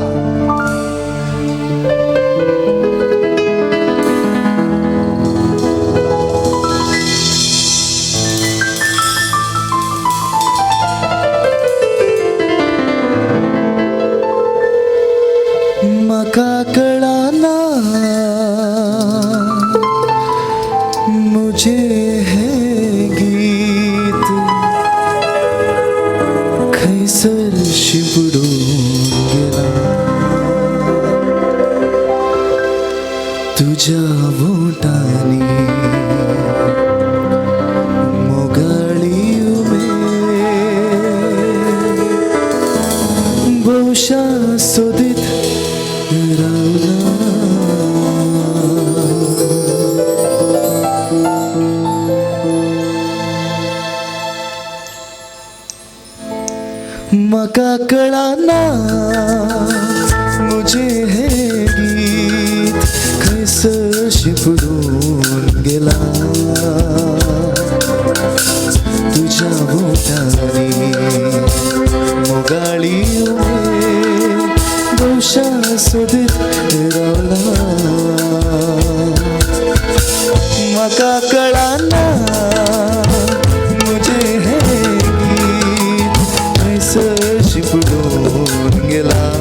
म्हाका कळना मुझे हें गीत खंयसर शिंपडून गेलां तुज्या बोटांनी मोगाळी उमेद भोवशा सोदीत रावला. म्हाका कळना मुझे हें गीत खंयसर शिंपडून गेलां तुज्या बोटांनी मोगाळी उमेद भोवशा सोदीत रावला. म्हाका कळना मुझे हें गीत खंयसर शिंपडून गेलां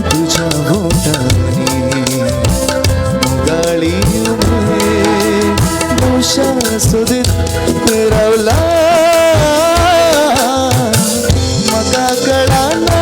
तुज्या बोटांनी मोगाळी उमेद भोवशा सोदीत रावला. म्हाका कळना.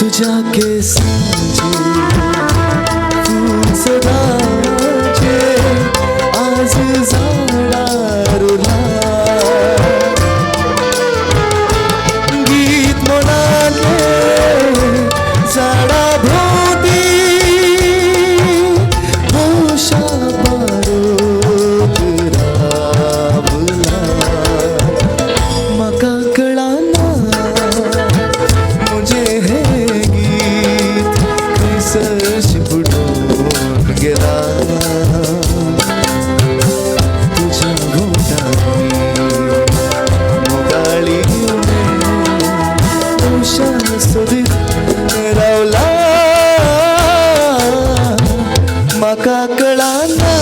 तुझ्या केसांचे फूल सदांचे आज झाडार उरलां. गीत मनांतलें झाडा भोंवती उषा पारोत रावलां. म्हाका कळना म्हजें हें गीत खंयसर शिंपडून गेलां. तुज्या घोटांनी मोगाळी उषा सोदीत रावलां. म्हाका कळना.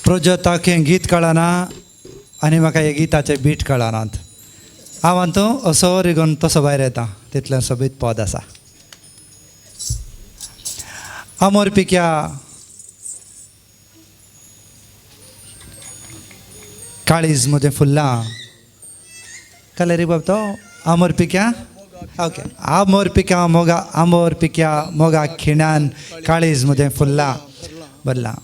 प्रोजोताक हें गीत कळना आनी म्हाका हे गिताचे बीट कळनात. हांव अंतू असो रिगोन तसो भायर येता तितलें सोबीत पद आसा. आमोर पिक्या काळीज म्हजें फुल्लां कलेरी बाब तो आमोर पिक्या ओके आमोर पिक्या मोगा आमोर पिक्या मोगा खिणान काळीज म्हजें फुल्लां भरलां.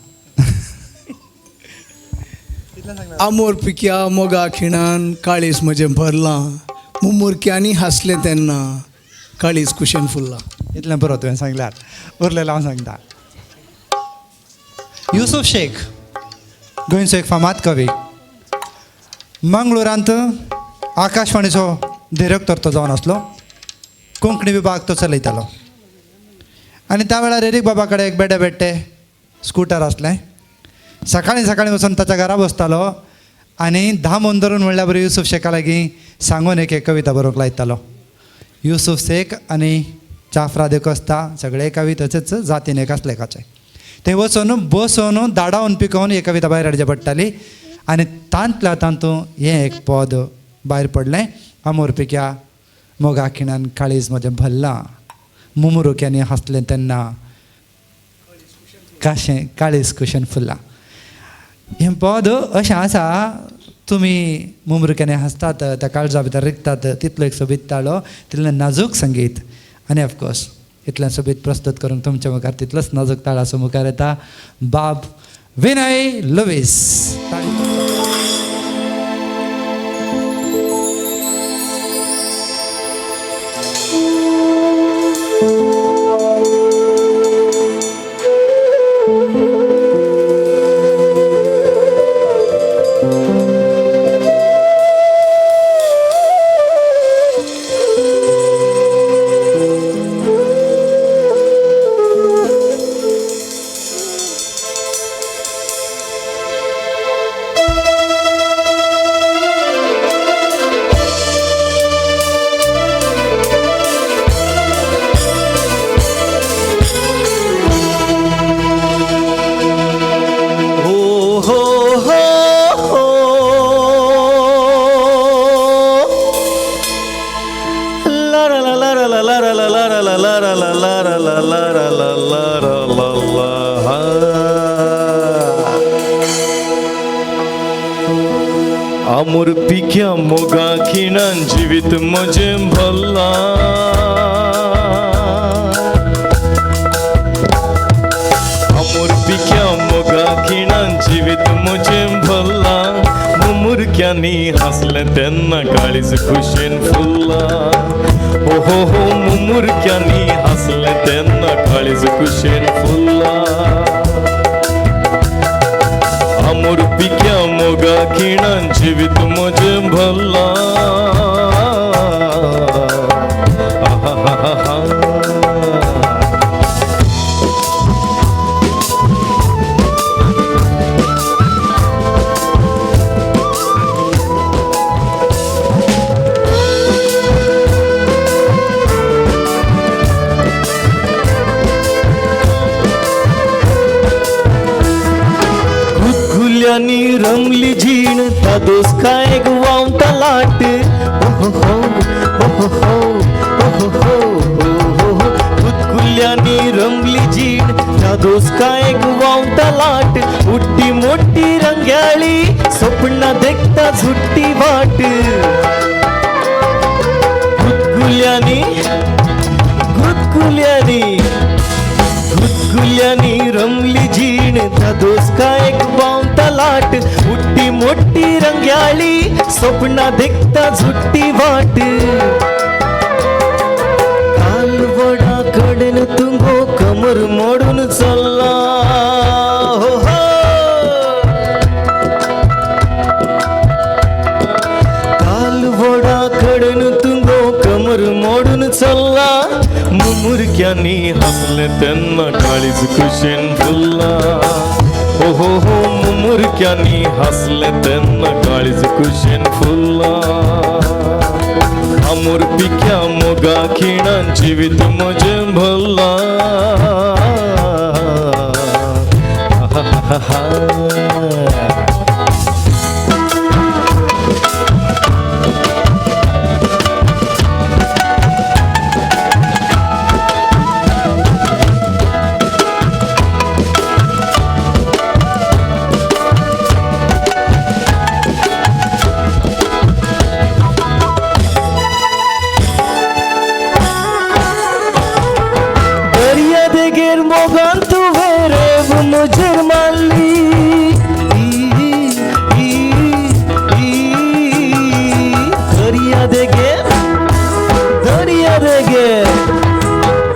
आमोर पिक्या मोगा खिणान काळीज म्हजें भरलां, मुमुरक्यांनी हांसलें तेन्ना काळीज कुशेन फुल्लां. इतलें बरो तुवें सांगल्यार, उरलेलें हांव सांगता. युसूफ शेख गोंयचो एक फामाद कवी, मंगळुरांत आकाशवाणीचो डिरेक्टर तो जावन आसलो. कोंकणी विभाग तो चलयतालो आनी त्या वेळार एरीक बाबा कडेन एक बेडे बेडटे स्कुटर आसलें. सकाळीं सकाळीं वचून ताच्या घरा बसतालो आनी धामून धरून म्हणल्यार बरी युसूफ शेखा लागीं सांगून एक एक कविता बरोवंक लायतालो. युसूफ शेख आनी चाफ्रा देकोस्ता सगळे कवी तशेंच जातीन एक आसले काचे. थंय वचून बसून दाडावन पिकोवन एक कविता भायर हाडची पडटाली आनी तांतल्या तातूंत हें एक पद भायर पडलें. आमोर पिक्या मोगा खिणान काळीज म्हजें भरलां, मुमुरुक्यांनी हांसलें तेन्ना काशें काळीज कुशेन फुल्लां. हें पद अशें आसा, तुमी मुमुरक्यांनी हांसतात त्या काळजा भितर रिगतात तितलो एक सोबीत ताळो, तितलें नाजूक संगीत आनी ऑफकोर्स इतलें सोबीत प्रस्तुत करूंक तुमच्या मुखार तितलोच नाजूक ताळाचो मुखार येता बाब विनय लुवीस. आमोर पिक्या मोगा खिणान जिवीत म्हजें भरलां. आमोर पिक्या मोगा खिणान जिवीत म्हजें भरलां, मुमुरक्यांनी हांसलें तेन्ना काळीज खुशेन फुल्लां. हो हो हो मुमुरक्यांनी हांसलें तेन्ना काळीज खुशेन फुल्लां. आमोर पिक्या मोगा खिणान जिवीत म्हजें भरलां. रमली जीण तादोस काय व्हांवता लाट. हो हो हो हो हो हो हो कुतकुल्यांनी रमली जीण तादोस काय व्हांवता लाट. उड्डी मोठी रंग सपना देखता झुट्टी वाट गुदगुल्यांनी गुदगुल्यांनी गुदगुल्यांनी रमली जीण धादोसकायेक बावता लाट उट्टी मोठी रंग्याळी सपना देखता झुट्टी वाट काल वडा कडेन तुंगो कमर मोडून चल्ला हो हो काल वडा कडेन तुंगो कमर मोडून चल्ला मुमुरक्यांनी हसले तेन्ना काळीज खुशेन फुल्ला हो हो हो मुमुरक्यांनी हसले तेन्ना काळीज खुशेन फुल्ला आमोर पिक्या मोगा खिणान जिवीत म्हजें भरलां. दर्या देगेर मोगान तुवें रेब म्हजेर मारली दर्या देगेर दर्या देगेर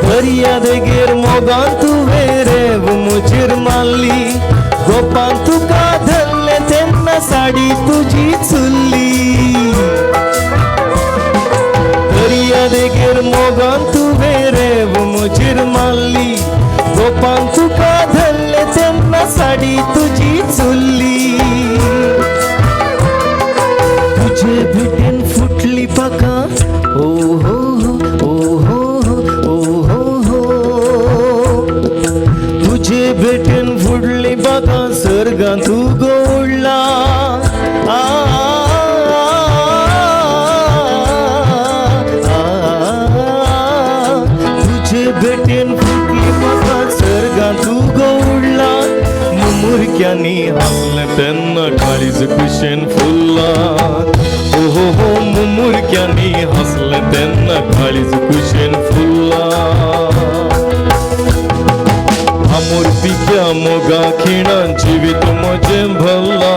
दर्या देगेर मोगान तुवें रेब म्हजेर मारली गोपान तुका धरलें तेन्ना साडी तुजी चुल्ली दर्या देगेर मोगान तुवें रेब म्हजेर मारली गोपान तुका धरलें तेन्ना साडी तुजी चुल्ली तुजे भेटेन फुटली पाकां ओ हो हो ओ हो हो ओ हो हो तुजे भेटेन फुडली पाकां सर्गांत तूं गोडला आ तुजे भेटेन फुटली पाकां सर्गांत तूं गोडला मुमुरक्यांनी हांसलें तेन्ना काळीज खुशेन फुल्ला ओ हो हो मुमुरक्यांनी हांसलें तेन्ना काळीज खुशेन फुल्ला आमोर पिक्या मोगा खिणान जिवीत म्हजें भरलां.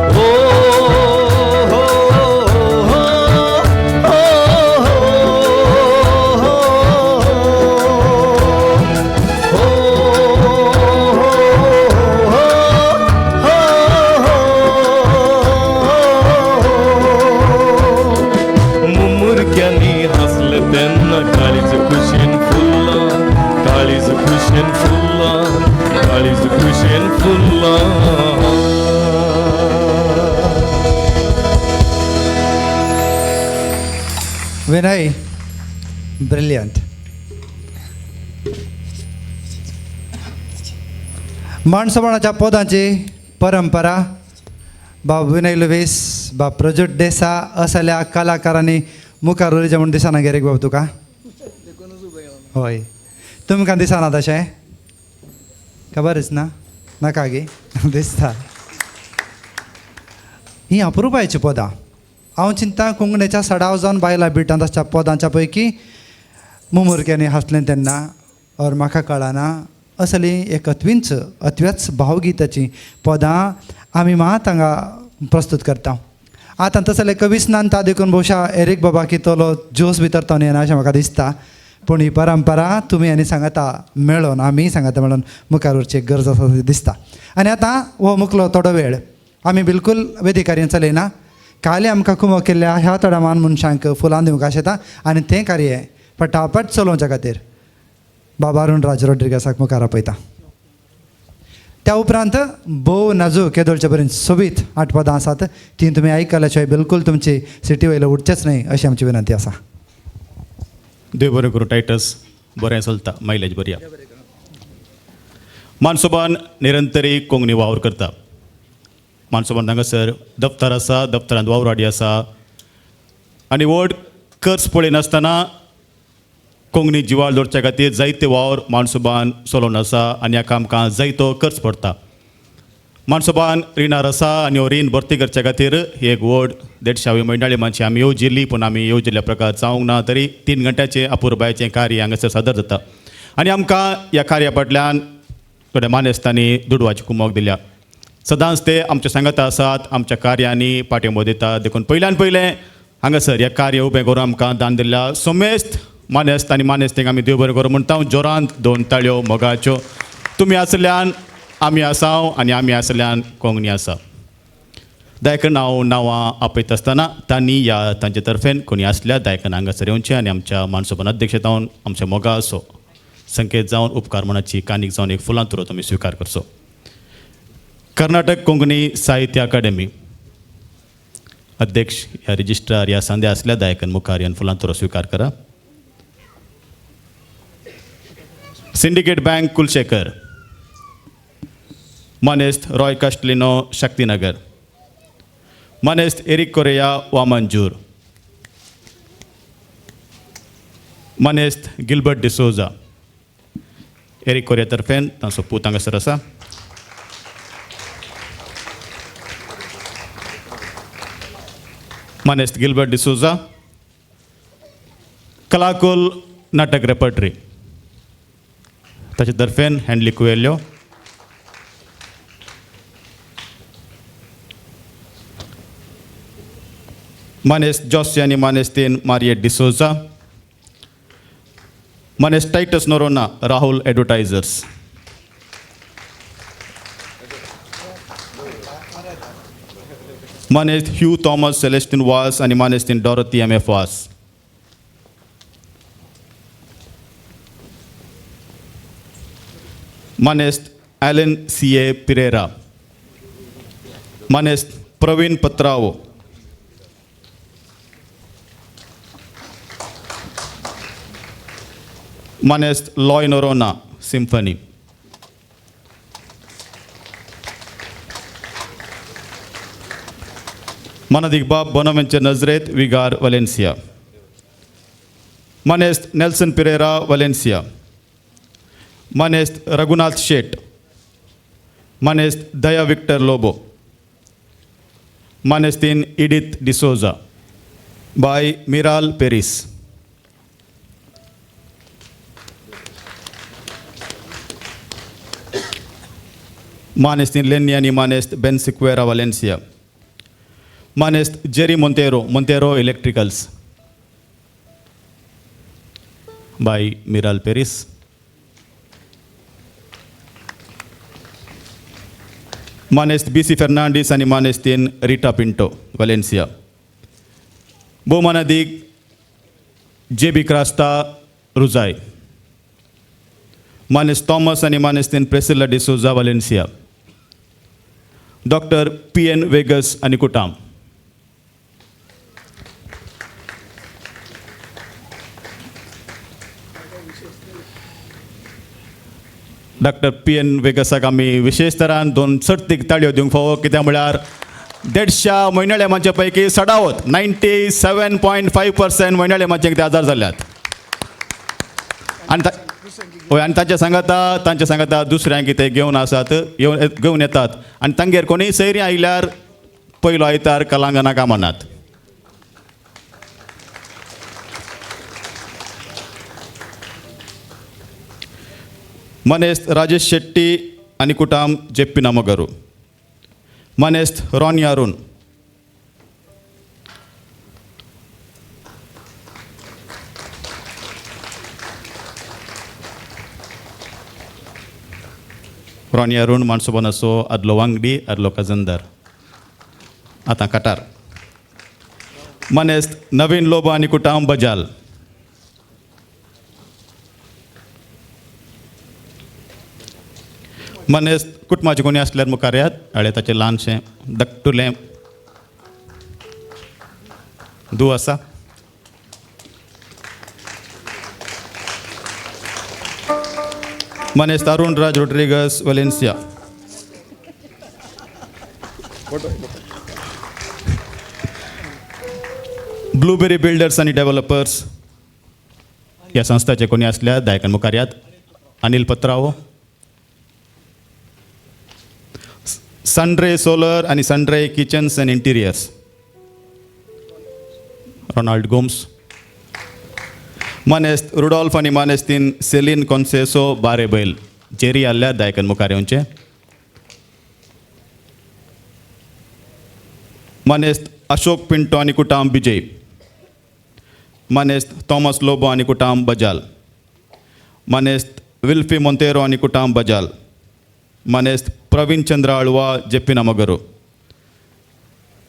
ओ हो हो हो मुमुरक्यांनी हांसलें तेन्ना काळीज खुशेन फुल्लां काळीज खुशेन फुल्लां काळीज खुशेन फुल्लां. विनय, ब्रिलियंट. माणसोपणाच्या पदांची परंपरा बाब विनय लुवीस, बाब प्रज्युत डेसा असल्या कलाकारांनी मुखार उरचें म्हूण दिसना गेरेक बाब तुका? हय, तुमकां दिसना तशें? खबरच ना? नाका गे दिसता. ही अप्रुपायची पदां हांव चिंता कोंकणीच्या सडाव जावन बायलां बिटांत आसच्या पदांच्या पैकी मुमुरक्यांनी हांसलें तेन्ना और म्हाका कळना असली एक अत्वींच अत्व्याच भावगीताची पदां आमी मात हांगा प्रस्तूत करता. आतां तसले कवीच नानता देखून भोवशा एरीक बाबा कितलो जोस भितर तो येना अशें म्हाका दिसता, पूण ही परंपरा तुमी आनी सांगाता मेळोन आमी सांगाता मेळोन मुखार व्हरची गरज आसा अशें दिसता. आनी आतां हो मुखलो थोडो वेळ आमी बिलकूल वेदिकार्य चलयना, काली आमकां कुमो केल्ल्या ह्या थोड्या मान मनशांक फुलां दिवंक आशेता आनी तें कार्य पटापट चलोवच्या खातीर बाबा अरुण राज रोड्रिगसाक मुखार आपयता. त्या उपरांत भोव नाजूक केदोळचे पर्यंत सोबीत 8 पदां आसात ती तुमी आयकल्या शिवाय बिलकूल तुमची सिटी वयले उठचेच न्हय अशी आमची विनंती आसा. देव बरें करूं टायटस, बरें चलता, मायलेज बरी. मानसोबान निरंतरी कोंकणी वावर करता. मानसोबान हांगासर दफ्तर आसा, दफ्तरांत वावराडी आसा आनी व्हड खर्च पळयनासतना कोंकणी जिवाळ दवरच्या खातीर जायते वावर मानसोबान चलोवन आसा आनी हाका आमकां जायतो खर्च पडटा. मानसोबान रिणार आसा आनी हो रीण भरती करच्या खातीर एक व्हड 150 म्हयन्याळी मातशी आमी येवजिल्ली, पूण आमी येवजिल्ल्या प्रकार जावंक ना तरी 3 घंट्याचें अपुरबायेचें कार्य हांगासर सादर जाता आनी आमकां ह्या कार्या फाटल्यान थोड्या मानेस्तांनी दुडवाची कुमोक दिल्या. सदांच ते आमच्या सांगाता आसात, आमच्या कार्यांनी पाठिंबो दितात. देखून पयल्यान पयलें हांगासर ह्या कार्य उबें करून आमकां दान दिल्ल्या समेस्त मानेस्त आनी मानेस्तींक आमी देव बरें करूं म्हणटा. जोरांत 2 ताळयो मोगाच्यो. तुमी आसल्यान आमी आसाव आनी आमी आसल्यान कोंकणी आसा. दायकन हांव नांवां आपयता आसतना तांणी ह्या तांचे तर्फेन कोणी आसल्यार दायकन हांगासर येवचें आनी आमच्या मानसोबान अध्यक्ष जावन आमच्या मोगाचो संकेत जावन उपकार मनाची कानीक जावन एक फुलां तुरो तुमी स्विकार करचो. कर्नाटक कोंकणी साहित्य अकादेमी अध्यक्ष ह्या रजिस्ट्रार ह्या संध्या आसल्या दायकन मुखार ह्या फुलां तुरो स्विकार करा. सिंडिकेट बँक कुलशेखर, मानेस्त रॉय कास्टलिनो शक्तीनगर, मानेस्त एरिक कोरेया वामनजूर, मानेस्त गिलबर्ट डिसोजा. एरिक कोरिया तर्फेन तांचो पूत हांगासर आसा. मानेस्त गिलबर्ट डिसोजा. कलाकुल नाटक रेपर्टरी ताचे तर्फेन हँडली कुवेल्यो. मानेस्त जॉसी आनी मानेस्तीन मारियेट डिसोजा. मानेस्त टायटस नोरोना राहुल एडवर्टायझर्स. मानेस्त ह्यू थॉमस सेलेस्टीन वास आनी मानेस्तीन डॉरथी एम एफ वास. मानेस्त ॲलन सी ए पिरेरा. मानेस्त प्रवीण पत्रावो. मानेस्त लॉय नोरोना सिम्फनी. मानादीक बाब बोनावेंचे नजरेत विगार वलेन्सिया. मानेस्त नेल्सन पिरेरा वलेन्सिया. मानेस्त रघुनाथ शेट. मानेस्त दया विक्टर लोबो. मानेस्तीन इडिथ डिसोजा. बाय मिराल पेरीस. मानेस्तीन लेन्नी आनी मानेस्त बेन सिक्वेरा वालेन्सिया. मानेस्त जेरी मोंतेरो, मोंतेरो इलेक्ट्रिकल्स. बाय मिराल पेरीस. मानेस्त बी सी फेर्नांडीस आनी मानेस्तीन रिटा पिंटो वालेन्सिया. भोवमानादीक जे बी क्रास्ता रुजाय. मानेस्त थॉमस आनी मानेस्तीन Priscilla D'Souza Valencia. Doctor P N Vegas आनी कुटाम. डॉक्टर पी एन वेगसाक आमी विशेष तरान 2 सर्तीक ताळयो दिवंक फावो, कित्याक म्हळ्यार 150 म्हयन्याळे मानचे पैकी सडावत 97.5% म्हयन्याळे मानचे ते आजार जाल्यात. आनी हय, आनी तांच्या सांगाता दुसऱ्यांक ते घेवन आसात, घेवन येतात आनी तांगेर कोणीय सैरी आयल्यार पयलो आयतार कलांगना कामानात. मानेस्त राजेश शेट्टी आनी कुटाम जेप्पी नामोगरू. मानेस्त रॉनी अरुण. रॉनी अरुण मानसोबानाचो आदलो वांगडी, आदलो काजंदार, आतां कटार. मानेस्त नवीन लोबो आनी कुटाम बजाल. मानेस्त कुटुंबाचे कोणी आसल्यार मुखार येयात, हाडे ताचें ल्हानशें धाकटुलें धूव आसा. मानेस्त अरुण राज रोड्रिगस वलेन्सिया. ब्लूबेरी बिल्डर्स आनी डेव्हलपर्स ह्या संस्थाचे कोणी आसल्यार दायकन मुखार यात. अनिल पत्रावो, सनरे सोलर आनी Sunray kitchens and interiors, Ronald Gomes. मानेस्त Rudolf आनी मानेस्तीन सेलीन कॉन्सेसो बारेबैल, जेरी आसल्यार दायकन मुखार येवचें. मानेस्त अशोक पिंटो आनी कुटाम विजय, मानेस्त थॉमस लोबो आनी कुटाम बजाल, मानेस्त विल्फी मोंतेरो आनी कुटाम बजाल, मानेस्त प्रवीण चंद्र आळवा जेप्पिना मगरू,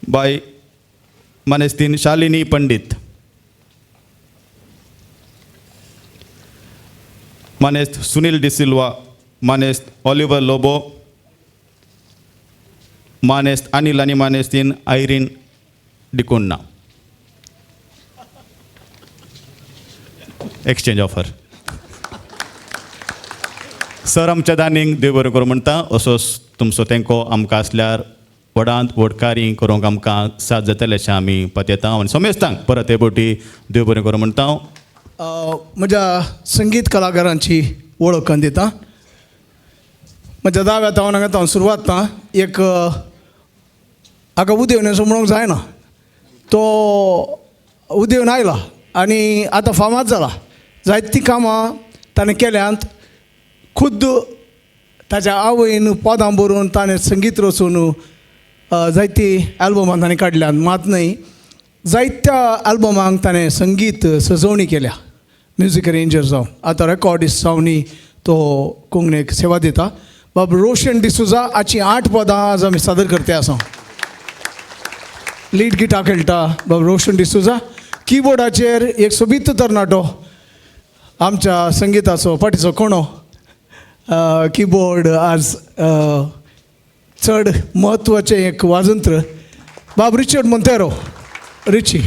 बाय मानेस्तीन शालिनी पंडित, मानेस्त सुनील डिसिल्वा, मानेस्त ऑलिवर लोबो, मानेस्त अनिल आनी मानेस्तीन आयरीन डिकोन्ना. Exchange offer. सर आमच्या दानींक देव बरें करूं म्हणटा. असोच तुमचो तेंको आमकां आसल्यार व्हडांत व्हड कार्य करूंक आमकां साथ जातलें अशें आमी पत्यता आनी समेस्तांक परत हे बोटी देव बरें करूं म्हणटा. म्हज्या संगीत कलाकारांची वळख करून दिता. म्हज्या दाव्या तावन हांगा हांव सुरवात एक हाका उदेवन असो म्हणूंक जायना, तो उदेवन आयला आनी आतां फामाद जाला. जायतीं कामां ताणें केल्यांत, खुद्द ताच्या आवयन पदां बरोवन ताणें संगीत रचून जायतीं एल्बमां ताणें काडल्यांत. मात न्हय, जायत्या एल्बमांक ताणें संगीत सजोवणी केल्या, म्युजीक अरेंजर जावन आतां रेकॉर्डिस्ट जावनूय तो कोंकणीक सेवा दिता. बाब रोशन डिसुजा हाचीं 8 पदां आज आमी सादर करते आसा. लीड गिटार खेळटा बाब रोशन डिसुजा. किबोर्डाचेर एक सोबीत तरणाटो आमच्या संगिताचो पाटीचो कोणो किबोर्ड आज चड म्हत्वाचें एक वाजंत्र बाब रिचर्ड मोंतेरो रिची.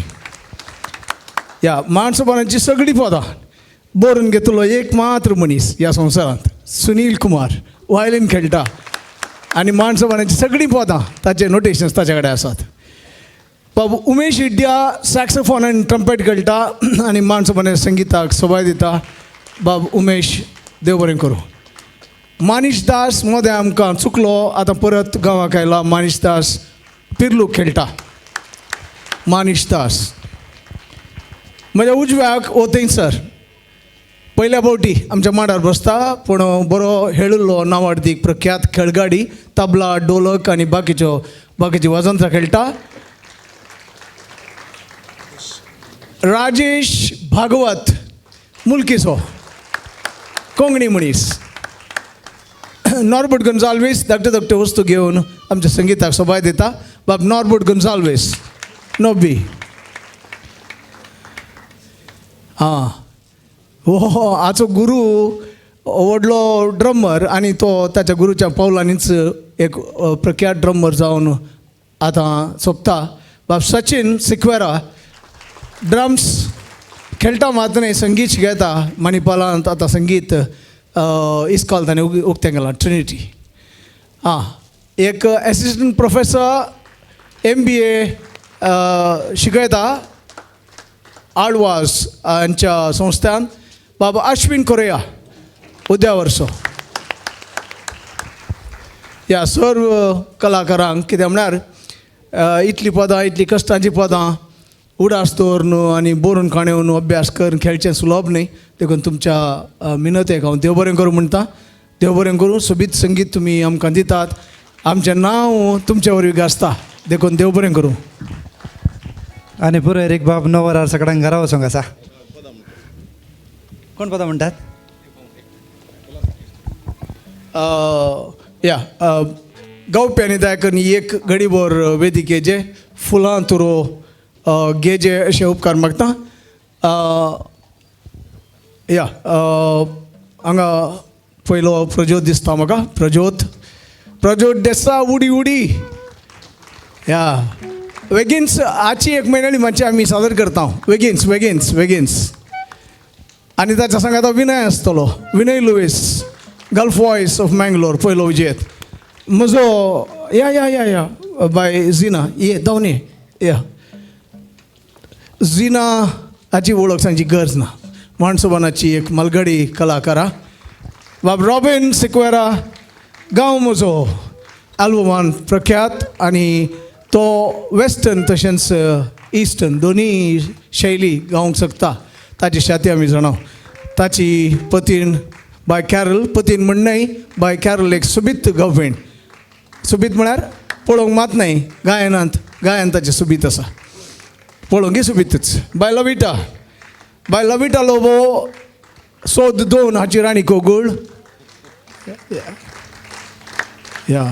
ह्या माणसोबानाची सगळीं पदां बरोवन घेतलो एक मात्र मनीस ह्या संवसारांत, सुनील कुमार. वायलीन खेळटा आनी माणसोबानाची सगळीं पदां ताचे नोटेशन्स ताचे कडेन आसात. बाब उमेश इड्ड्या सॅक्सोफोन आनी ट्रम्पेट खेळटा आनी माणसोबाने संगिताक सोबाय दिता. बाब उमेश देव बरें करूं. मानीश दास मदें आमकां चुकलो, आतां परत गांवाक आयला. मानीश दास पिर्लू खेळटा. मानीश दास म्हज्या उजव्याक हो थंयसर पयल्या फावटी आमच्या मांडार बसता, पूण बरो हेळिल्लो नांवाडदीक प्रख्यात खेळगाडी, तबला, डोलक आनी बाकीच्यो बाकीची वाजंत्रां खेळटा. राजेश भागवत मुलकीचो कोंकणी मनीस. नॉर्बर्ट गोन्साल्वीस धाकट्यो धाकट्यो वस्तू घेवन आमच्या संगिताक सोबाय दिता. बाब नॉर्बर्ट गोन्साल्वीस नोबी. आं हो हाचो गुरू व्हडलो ड्रमर आनी तो ताच्या गुरूच्या पावलांनीच एक प्रख्यात ड्रमर जावन आतां सोंपता. बाब सचीन सिक्वेरा ड्रम्स खेळटा मात न्हय, संगीत शिकयता मणिपालांत. आतां संगीत इस्कॉल ताणें उक्तें केलां, ट्रिनिटी. आं एक एसिस्टंट प्रोफेसर MBA शिकयता आळवास हांच्या संस्थान. बाबा अश्विन कोरेया उद्या वर्सो. ह्या सर्व कलाकारांक कितें म्हळ्यार इतलीं पदां, इतलीं कश्टांचीं पदां उडास दवरून आनी बरोवन काणयोन अभ्यास करून खेळचें सुलभ न्हय, देखून तुमच्या मिनतेक हांव देव बरें करूं म्हणटा. देव बरें करूं. सोबीत संगीत तुमी आमकां दितात, आमचें नांव तुमचे वरवीं गाजता, देखून देव बरें करूं. आनी पुरो एक बाब 9 वरार सगळ्यांक घरा वचोंक आसा. कोण पदां म्हणटात? या गावपी आनी दायकांनी एक घडीभर वेदिकेचे फुलां तुरो गेजे अशें उपकार मागता. या हांगा पयलो प्रज्योत दिसता म्हाका. प्रज्योत प्रज्योत देसा उडी उडी. या वेगींच आची एक म्हयन्याली मातशी आमी सादर करता. वेगींच वेगींच वेगींच. आनी ताच्या सांगाता विनय आसतलो, Vinay Luis, Gulf voice of Mangalore पयलो विजयत म्हजो. या या या या बाय झिना ये धांवन ये. या झिना हाची वळख सांगची गरज ना. माणसोबानाची एक मालगडी कलाकारा बाब रॉबिन सिक्वेरा गांव म्हजो आल्बमान प्रख्यात आनी तो वेस्टर्न तशेंच इस्टर्न दोनूय शैली गावंक शकता. ताची शाती आमी जाणा. ताची पतीण बाय कॅरल, पतीन म्हण न्हय, बाय कॅरल एक सोबीत गव्हेण. सोबीत म्हळ्यार पळोवंक मात न्हय, गायनांत गायन ताचें सोबीत आसा, पळोवंकय सोबीतच. बाय लविटा, बाय लविटा लोबो सोद 2 हाची राणी कोगूळ. या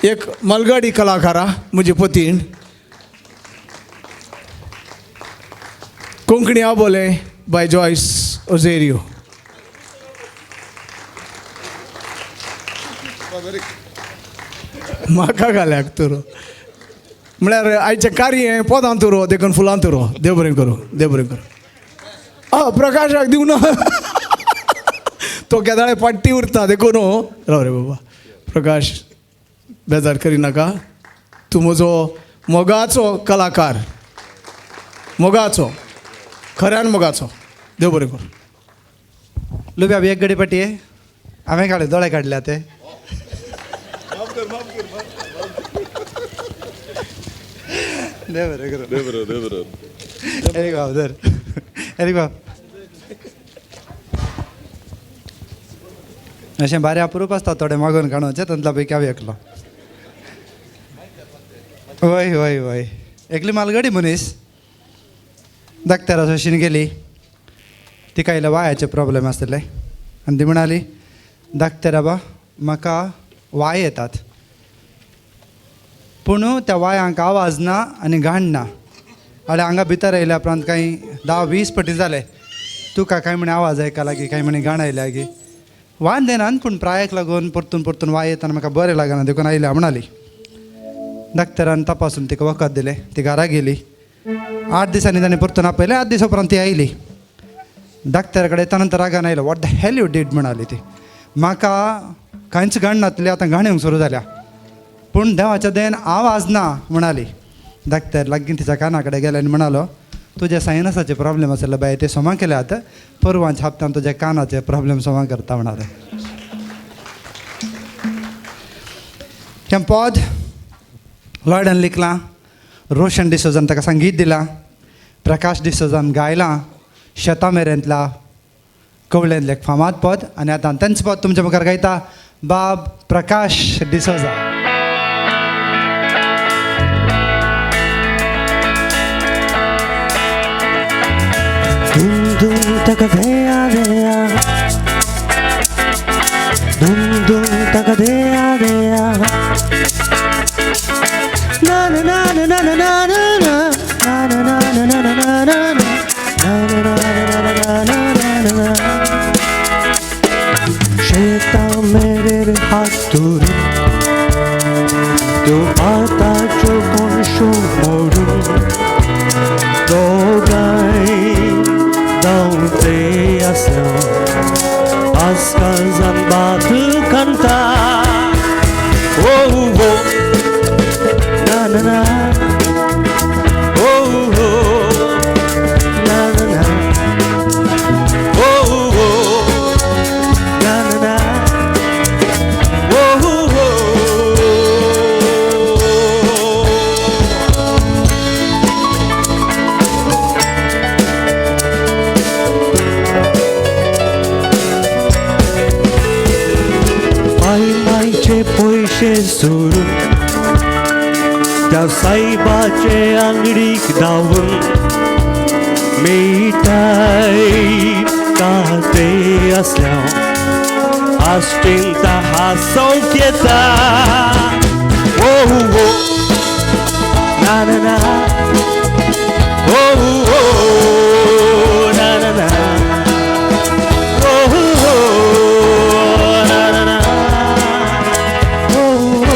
एक मलगाडी कलाकारा म्हजी पतीण. कोंकणी आबोलें बाय जॉयस ओझेरियो. म्हाका घाल्याक तर म्हळ्यार आयचें कार्य पोदां तुरो देखून फुलां तुरो. देव बरें करूं, देव बरें करूं. आ प्रकाशाक दिवं ना, तो केदाळे पाट्टी उरता देखून. राव रे बाबा प्रकाश, बेजार करिनाका, तूं म्हजो मोगाचो कलाकार, मोगाचो, खऱ्यान मोगाचो. देव बरें करूं. लुब्या एक गडी पटी हांवें काडले, दोळे काडल्या ते. देव बरें करूं, देव बरें, देव बरें. एरीक बाब धर, एरीक बाब अशें बारे अप्रूप आसता थोडे मागून काडूचे, तांतलो पैकी हांव एकलो. वय वय वय एकली मालगडी मनीस डाक्टरा सोशीन गेली. तिका आयले वायाचे प्रॉब्लेम आसले आनी ती म्हणाली, डाक्टर बाबा म्हाका वाय येतात, पूण त्या वायांक आवाज ना आनी घाण ना. आनी हांगा भितर आयल्या उपरांत कांय 10-20 पटी जाले, तुका कांय म्हणे आवाज आयकला की कांय म्हणे घाण आयल्या की. वांदे ना पूण प्रायक लागून परतून परतून वाय येता म्हाका बरें लागना देखून आयल्या म्हणाली. डाक्टरान तपासून तिका वखद दिलें, ती घरा गेली. 8 दिसांनी ताणें परतून आपयलें. 8 दिसां उपरांत ती आयली डाक्टरा कडेन. येता नंतर रागान आयलो, what the hell you did म्हणाली ती. म्हाका कांयच घाण नासली, आतां घाण येवंक सुरू जाल्या, पूण देवाच्या दयेन आवाज ना म्हणाली. डाक्टर लागीं तिच्या काना कडेन गेले आनी म्हणालो, तुज्या सायनसाचे प्रॉब्लेम आसले बाय, ते सोमा केल्यात, परवांच्या हप्त्यान तुज्या कानाचे प्रॉब्लेम सोमा करता म्हणाले. हें पद लॉयडान लिखलां, रोशन डिसोजान ताका संगीत दिलां, प्रकाश डिसोजान गायलां. शेता मेरेंतला कवळेंतलें एक फामाद पद आनी आतां तेंच पद तुमच्या मुखार गायता बाब प्रकाश डिसोजा. धुम धुम तक दया दया, धुम धुम तक दया दया, ना ना ना ना ना ना ना ना ना ना ना ना ना ना ना ना ना ना. शेता मेरे हात धरून त्यो भाताच्यो कोणशो मोडून दोगांय धांवते आसल्या आजकाल भात कांता. ओ हो ना ना ना, ओ हो ना ना ना, ओ हो ना ना ना, ओ हो. मायचे पयशे सोडून त्या सायबाचे आंगडीक धांवून मिठाय काते आसल्या आश्टिंता हांसोवंक येता. ओ हो ना ना ना, ओ हो ना ना ना, ओ हो ना ना ना, ओ हो.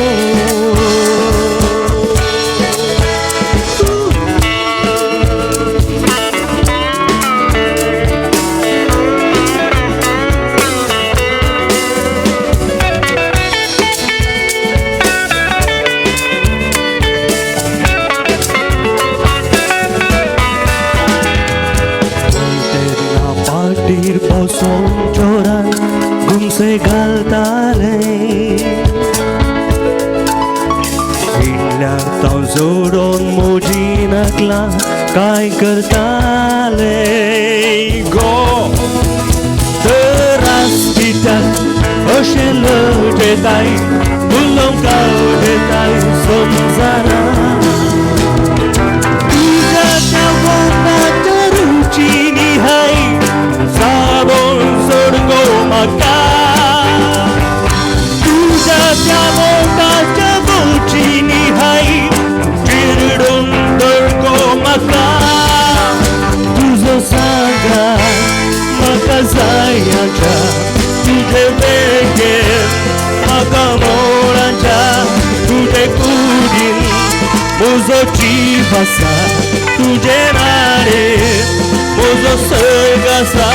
पयशे घालतालें इतल्याक हांव जोडोन म्हजी नाकलां कांय करतालें गो तर आसपित्याक अशें लजेताय उलोवंक आवडेताय समजना तुज्या त्या वोंठाच्या रुचीनी हाय साबण सोड गो म्हाका तुज्या त्या वोंठाच्या बोचीनी हाय चिरडून धर गो म्हाका तुजो सागर म्हाका जायाच्या तुजे बेगेन म्हाका मोळाच्या तुजे कुडीन म्हजो जीव आसा तुजे नाडेन म्हजो सर्ग आसा.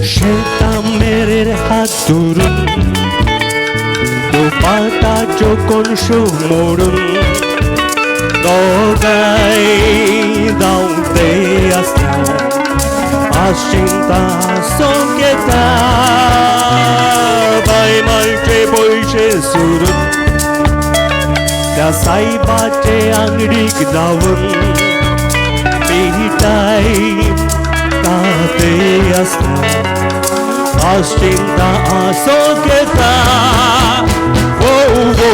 शेता मेरेर हात धरून दोपाटाच्यो कोणश्यो मोडून दोगांय धांवते आसता आज चिंता सोंकेता बाय मालचे पयशे सुरून त्या सायबाचे आंगडीक धांवून मिठाय काते आसता आज चिंता सोंकेता ओ ओ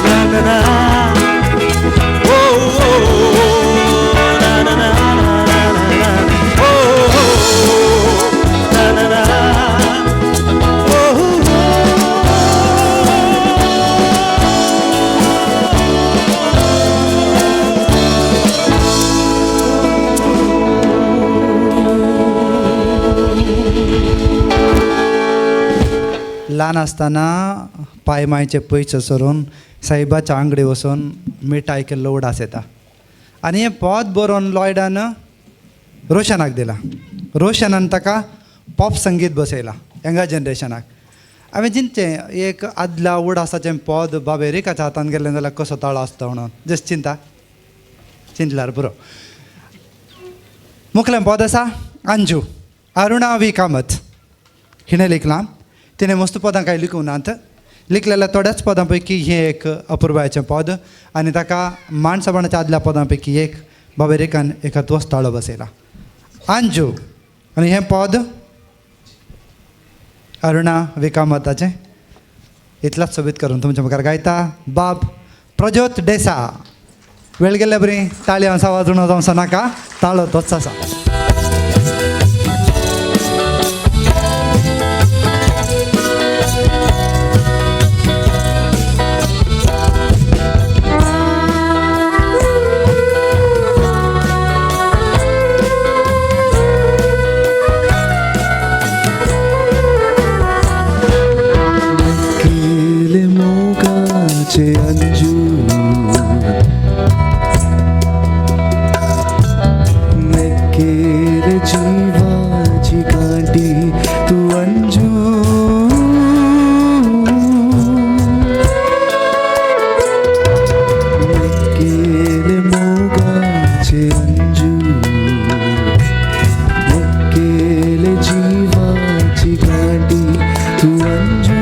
ना ना ना ओ ओ ना ना ना ना ना ओ ओ ना ना ना ओ ओ. ल्हान आसतना पांय मांयचे पयशे सरून साईबाच्या आंगडी वचून मिठाय केल्लो उडास येता आनी हें पद बरोवन लॉयडान रोशनाक दिलां. रोशनान ताका पॉप संगीत बसयलां यंगर जनरेशनाक. हांवें चिंतचें एक आदल्या उडासाचें पद बाब एरिकाच्या हातान गेल्लें जाल्यार कसो ताळो आसता म्हणून जस्ट चिंता चिंतल्यार पुरो. मुखलें पद आसा अंजू अरुणा वी कामत हिणें लिखलां. तिणें मस्त पदां कांय लिखूंक नात, लिखलेल्या थोड्याच पदां पैकी हें एक अपुरबायेचें पद आनी ताका माणसापणाच्या आदल्या पदां पैकी एक बाबा एरिकान एका दोस्त ताळो बसयला अंजू. आनी हें पद अरुणा वी कामताचें इतलाच सोबीत करून तुमच्या मुखार गायता बाब प्रज्योत डेसा. वेळ गेल्ले बरी ताळयो आसा वाजून जावं नाका, ताळो तोच आसा. अंजू मेकेर जीवाची कांटी तू अंजू मेकेर मोगाचे अंजू मेकेर जीवाची कांटी तू अंजू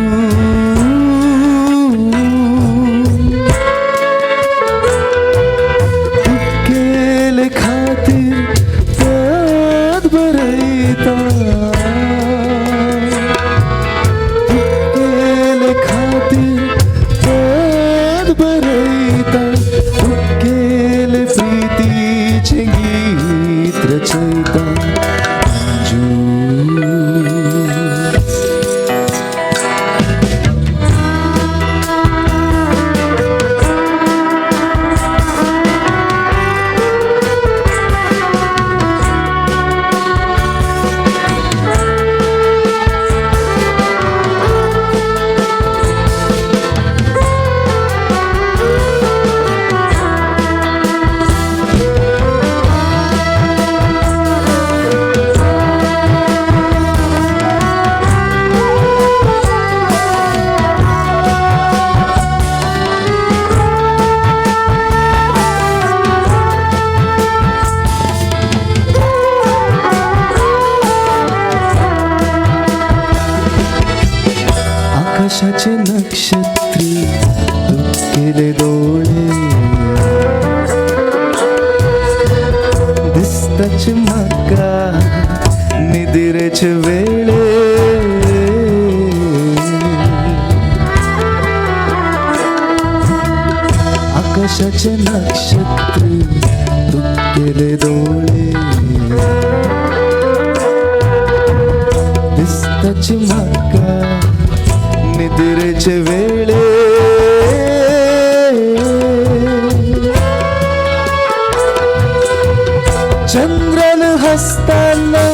आकाशाचे नक्षत्र तुटकेले दोळे दिसताच म्हाका निदिरेचे वेळे आकाशाचे नक्षत्र तुटकेले दोळे दिसताच म्हाका निद्रेचे वेळे चंद्रन हसताना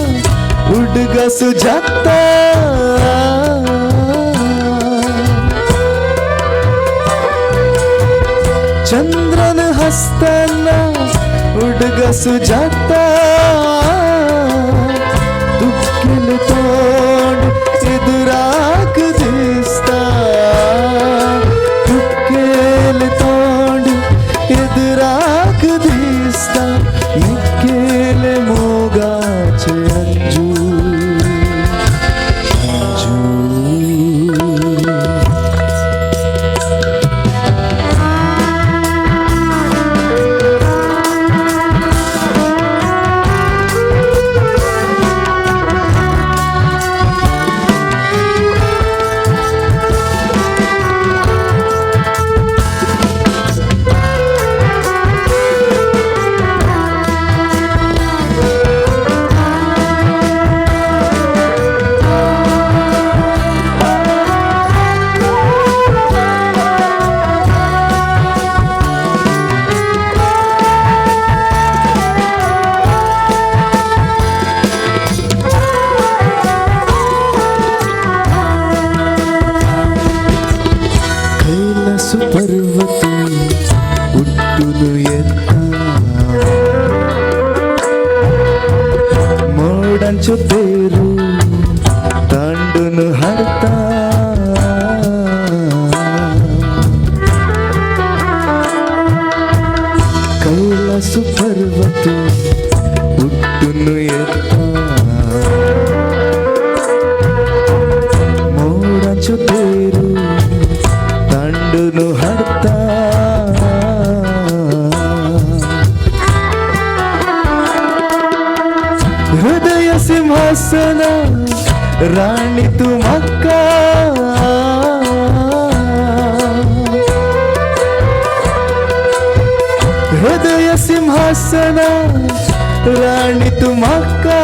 उडगास जाता चंद्रन हसताना उडगास जाता दुखले तोंड एदुराक दिसता दुखेले तोंड एदुराक दिसता मिकेले मोगाचे अंजू अंजू. कैलास पर्वत उठून येता मोडांच्यो तेरू तांडून हाडता कैलास पर्वत उठून येता मोडांच्यो तेरू तांडून हाडता हृदय सिंहासन राणी तू म्हाका हृदय सिंहासन राणी तू म्हाका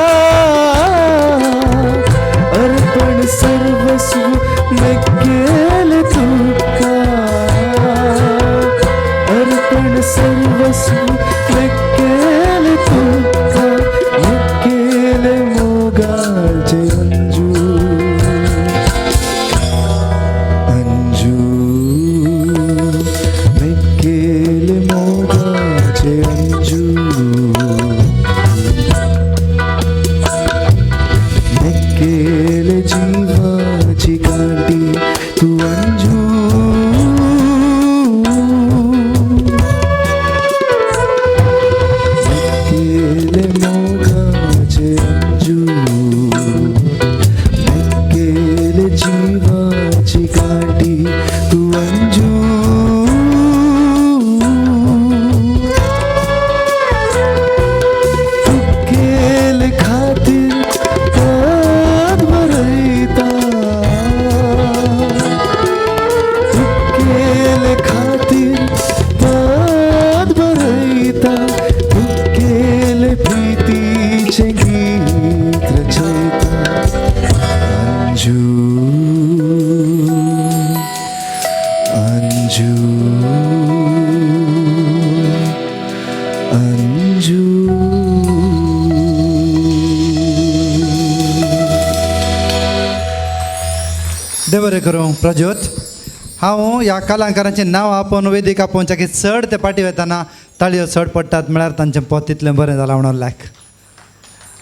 अर्पण सर्वस्व मेकेले तुका अर्पण सर्वस्व मेकेले तुका मेकेले मोगाचे अंजू अंजू मेकेले मोगाचे अंजू मेकेले जीवाची कांटी तू अंजू मेकेले मोगाचे अंजू मेकेले जीवाची कांटी तू अंजू तुकेले खातीर पद बरयता तुकेले खातीर पद बरयता तुकेले प्रितीचें गीत रचयता अंजू अंजू अंजू. देव बरें करूं प्रज्योत. हांव ह्या कलाकारांचें नांव आपोवन वेदीक आपोवच्या की चड ते पाटी वतना ताळयो चड पडटात म्हळ्यार तांचें पोत तितलें बरें जालां म्हणून लायक.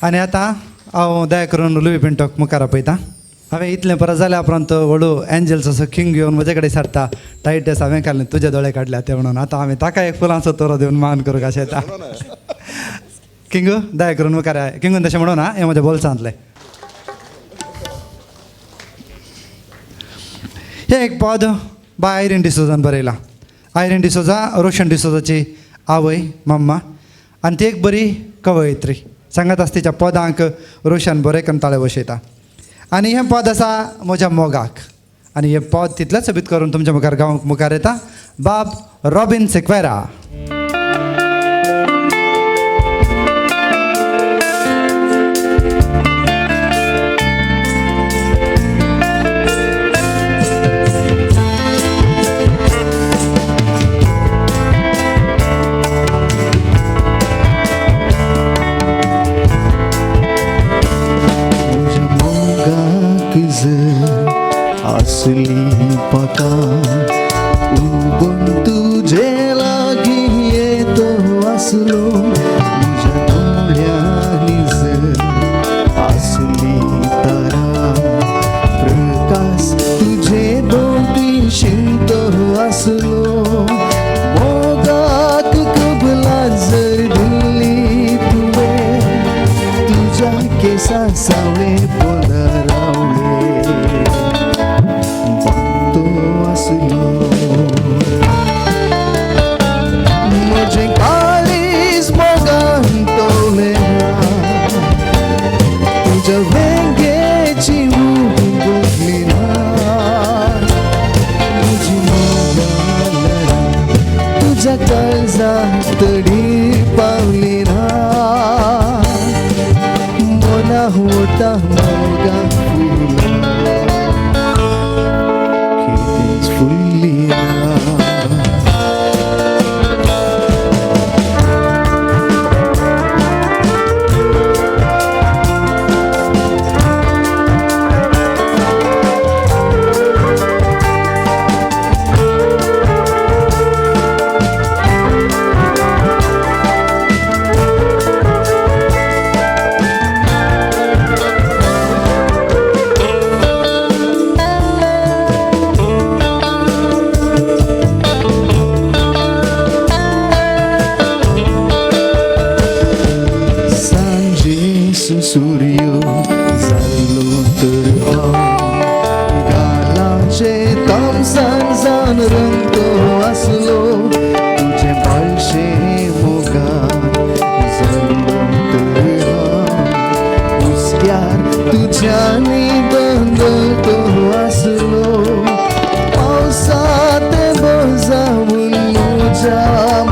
आनी आतां हांव दया करून लुवी पिंटोक मुखार आपयता. हांवें इतलें परत जाल्या उपरांत व्हडू एंजल्स असो किंग घेवन म्हजे कडेन सारता टायटस हांवें काडलें तुजे दोळे काडल्या ते म्हणून. आतां हांवें ताका एक फुलांचो तोरो दिवन मान करूंक अशें येता. किंगू दया करून मुखार किंगून तशें म्हणून हा हें म्हज्या बोल्सांतलें. हें एक पद बाय आयरीन डिसोजान बरयलां. आयरीन डिसोजा रोशन डिसोजाची आवय मम्मा आनी ती एक बरी कवयित्री. सांगत आसा तिच्या पदांक रोशन बरें करून ताळे बसयता. आनी हें पद आसा म्हज्या मोगाक आनी हें पद तितलेंच सोबीत करून तुमच्या मुखार गावंक मुखार येता बाब रॉबीन सिक्वेरा. असली पका उबून तुझे लागी येतो असलो म्हज्या दोळ्यांनी जर असली तारा प्रकाश तुझे भोंवती शिंतो असलो मोगाक कबला जर दिल्ली तुवें तुज्या केसा सावळे पोंदा म्हजें काळीज मोगान तोवलें तुज्या वेंगेची ऊब भोगली ना म्हजी मोगालरां तुज्या काळजाक तडी पावली ना मना वता मोगा फुलां कितेंच फुल्ली ना. सूर्य जाल्लो तर हांव गालाचे तामसान जावन रंगतो आसलो तुजें बाळशें मोगान जाल्लो तर हांव हुस्क्यार तुज्यानी बंदतो आसलो पावसात बोजावन म्हज्या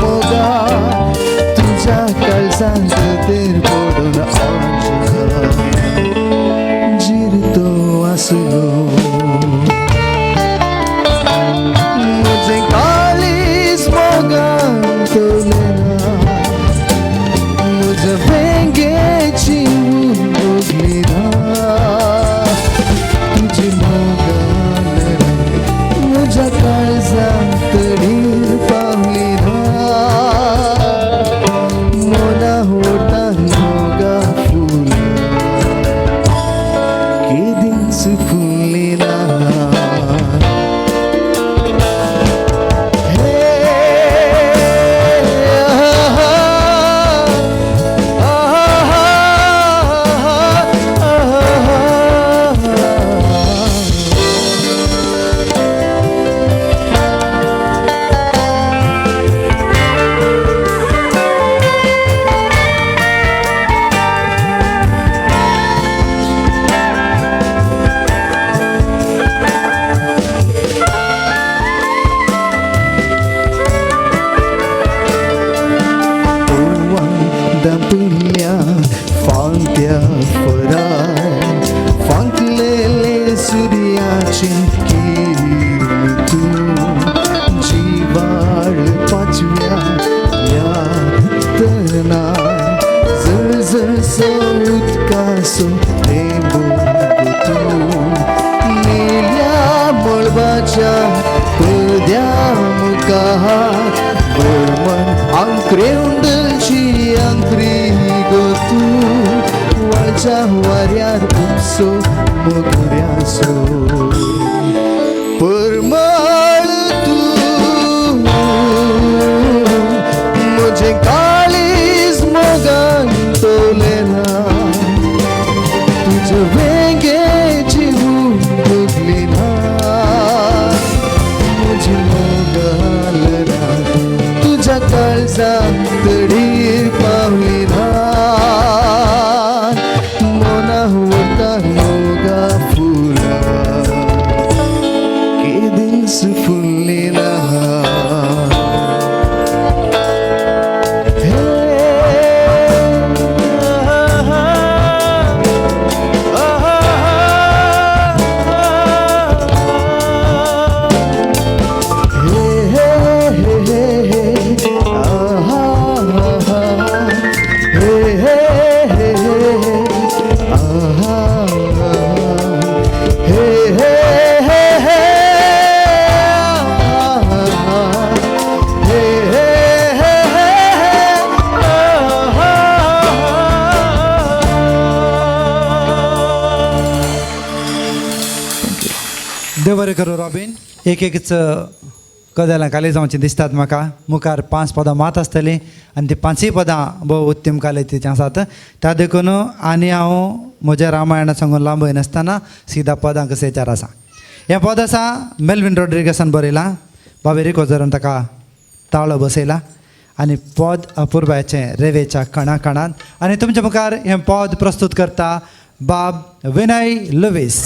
मोगा तुज्या काळजांत तेर पडून जिरतो आसलो म्हजें काळीज मोगान तोवलें ना म्हज्या वेंगेची ऊब भोगली ना तुजी मोगालरां म्हज्या काळजाक तडीर पावली ना मना वता मोगा फुलां केदींच फुल्ली ना. दांपुल्या फांत्या फरार फांकलेले सुर्याचे किरण तूं जिवाळ पाचव्या ह्या तणार जळजळसो उदकासो थेंबो तूं निळ्या मळबाच्या पद्या मुखार बर्मन आंकरेवंडची आंकरी गो तूं वाच्या वाऱ्यार उपसो मोगऱ्याचो परमळ तूं म्हजें काळीज मोगान तोवलें ना तुज्या वेंगेची ऊब भोगली ना. देव बरें करूं रॉबीन. एक एकच कदेलां काले जावचीं दिसतात म्हाका. मुखार 5 पदां मात आसतलीं आनी ती 5 पदां भोव उत्तम कालेतीचीं आसात. त्या देखून आनी हांव म्हज्या रामायणा सांगून लांबय नासतना सिदा पदां कशेचार आसा. हें पद आसा मेलवीन रॉड्रिगसान बरयलां, बाबा एरिक ओझरान ताका ताळो बसयला आनी पद अपुरबायेचें रेवेच्या कणा कणान. आनी तुमच्या मुखार हें पद प्रस्तूत करता बाब विनय लुवीस.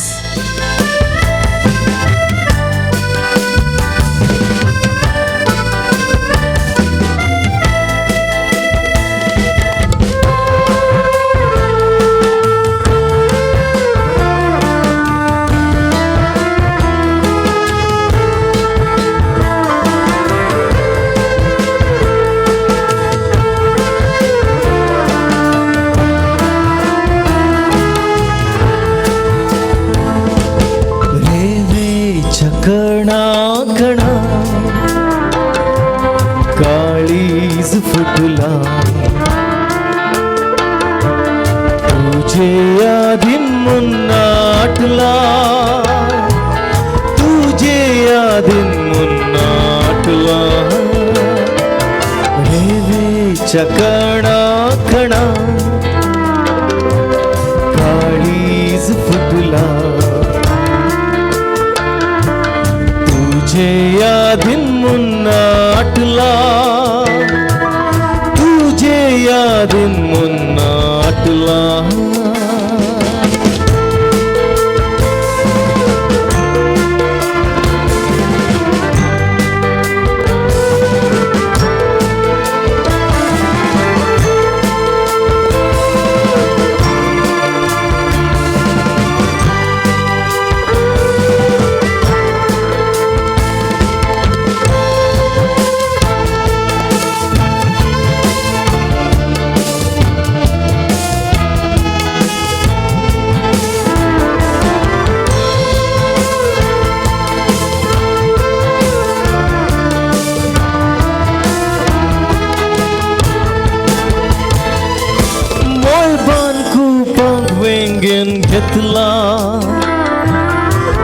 कणा कणा काळीज फुटला तुझे यादीन मुन्नाटला, तुझे यादीन मुन्नाटला. रेवेच्या कणा कणा काळीज फुटला तुझे यादीन मुन्नाटला, तुझे यादीन मुन्नाटला. घेतला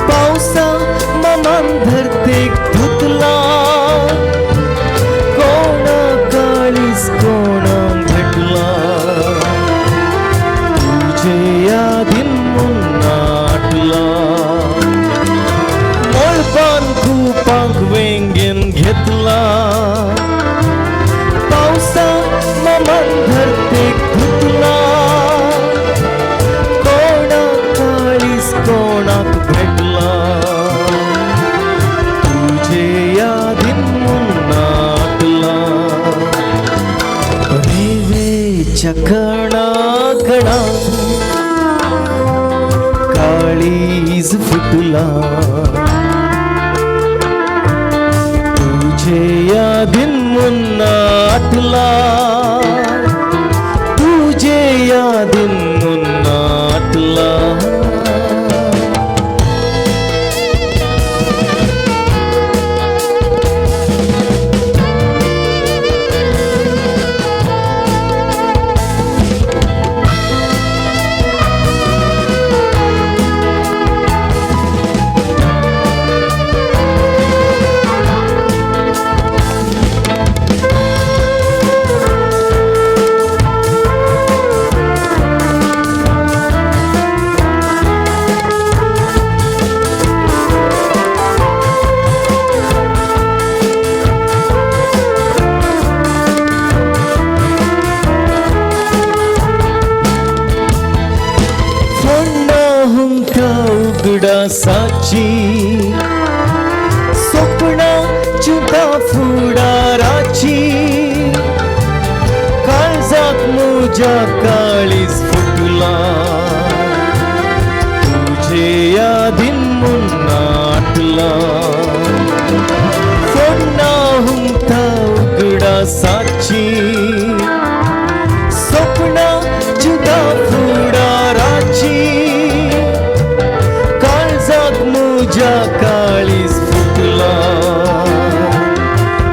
पावसा मनान धरतेक धुतला, कोणा काळीज कोणा भेटला तुझे यादीन मुन्नाटला. मळबान कुपांक वेंगेन घेतला पावसा मनान धरतेक धुतला, कोणाक भेटला तुझे यादीन मुन्नाटला. रेवेच्या कणा कणा काळीज फुटला तुझे यादीन मुन्नाटला, तुझे यादीन मुन्नाटला. साची स्वप्ना चिंता फुडाराची, काळजाक मुज्या काळीज फुटला तुझे यादीन मुन्नाटला. फोडणा हुमता उगडा साची स्वप्ना चिंता फुडाराची, मुझ्या काळीज फुटला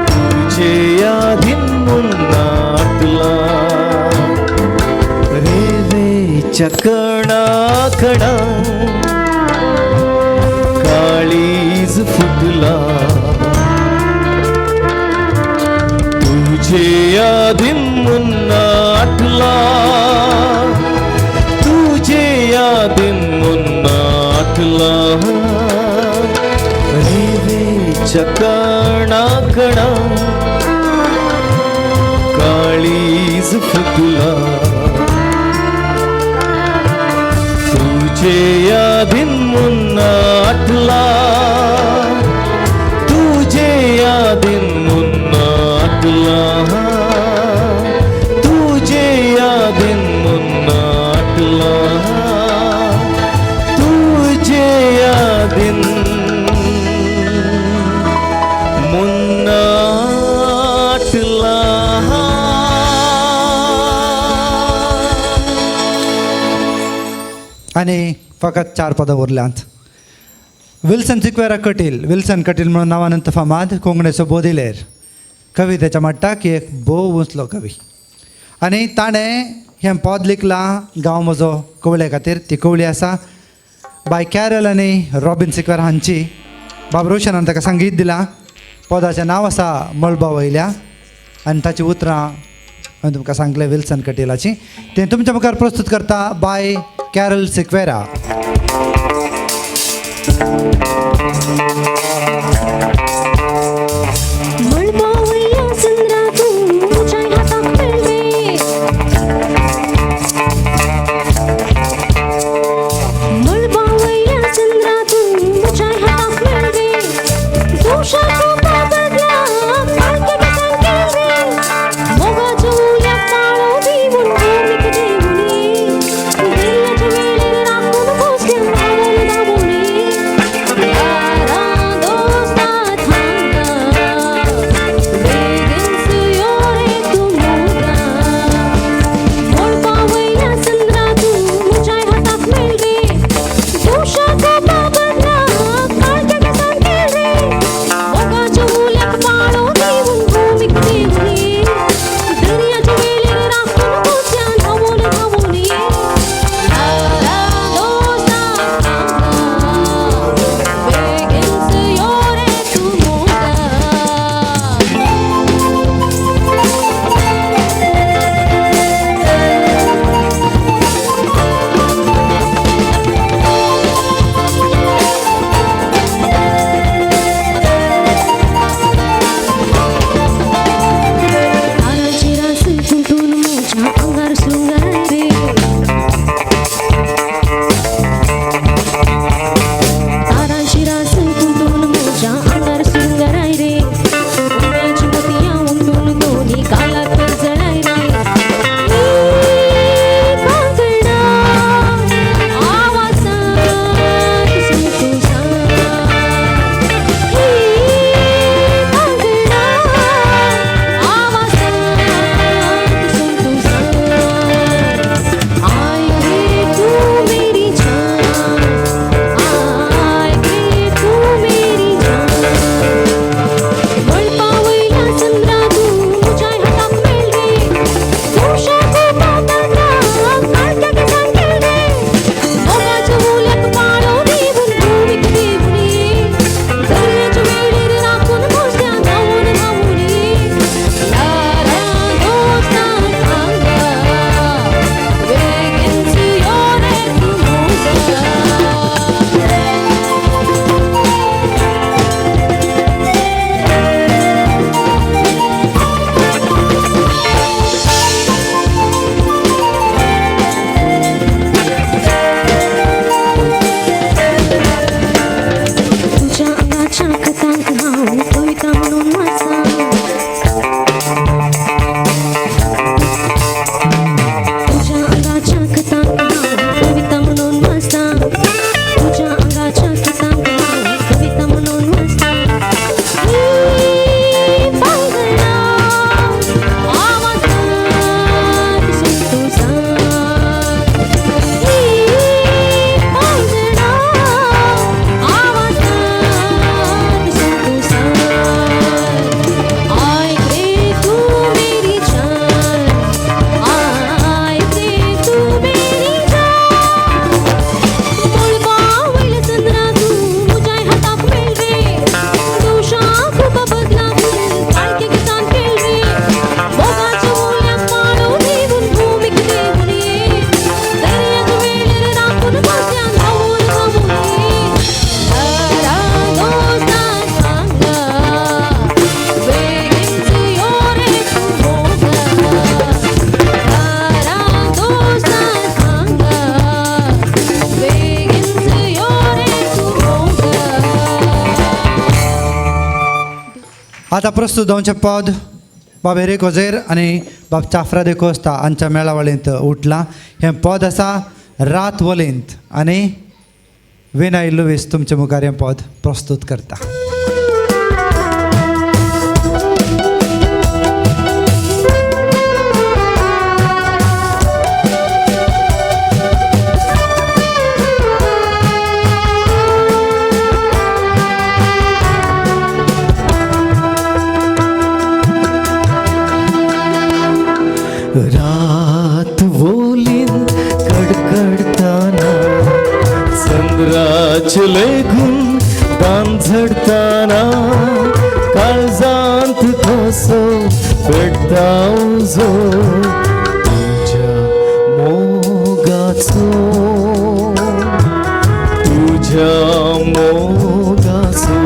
तुझे यादीन मुन्नाटला. रेवेच्या कणा कणा काळी फुटला. तुझे यादीन मुन्ना आठला, तुझे यादीन मुन्ना आठला. रेवेच्या कणा कणा काळीज फुटला. तुझे यादीन मुन्ना आठला, तुझे यादीन मुन्ना आठला, तुझे यादीन मुन्ना आठला, तुझे यादीन मुन्ना आठला. आनी फकत चार पदां उरल्यांत. विल्सन सिक्वेरा कटील, विल्सन कटील म्हणून नांवान फामाद कोंकणीचो बोदिलेर कवितेच्या म्हणटा की एक भोव उंचलो कवी आनी ताणें हें पद लिखलां गांव म्हजो कवळे खातीर. ती कवळी आसा बाय कॅरल आनी रॉबीन सिक्वेरा हांची. बाब रोशनान ताका संगीत दिलां. पदाचें नांव आसा मळबा वयल्या आनी ताचीं उतरां हांवें तुमकां सांगलें विल्सन कटिलाची. तें तुमच्या मुखार प्रस्तूत करता बाय कॅरल सिक्वेरा. मळबावयल्या चंद्रा तूं म्हज्या हाताक मेळ्ळे, मळबावयल्या चंद्रा तूं म्हज्या हाताक मेळ्ळे, दोशाचो पापडला काळखे बेसान केले, मोगाचो या ताळो दिवन भूमीक देवणी, दर्याच्या वेळेर राखून बसल्या मावल दावणी, दारां दोस्त आतां प्रस्तुत जावचें पद बाब एरिक वझेर आनी बाब चाफ्रा दे कोस्ता हांच्या मेळावळींत उठलां. हें पद आसा रात वलेंत आनी विनय लुवीस तुमचे मुखार हें पद प्रस्तुत करता. रात वोलीन कडकडताना चंद्राचे लेगून दाम झडताना काळजांत कसो पेटता उजो तुज्या मोगाचो, तुज्या मोगाचो.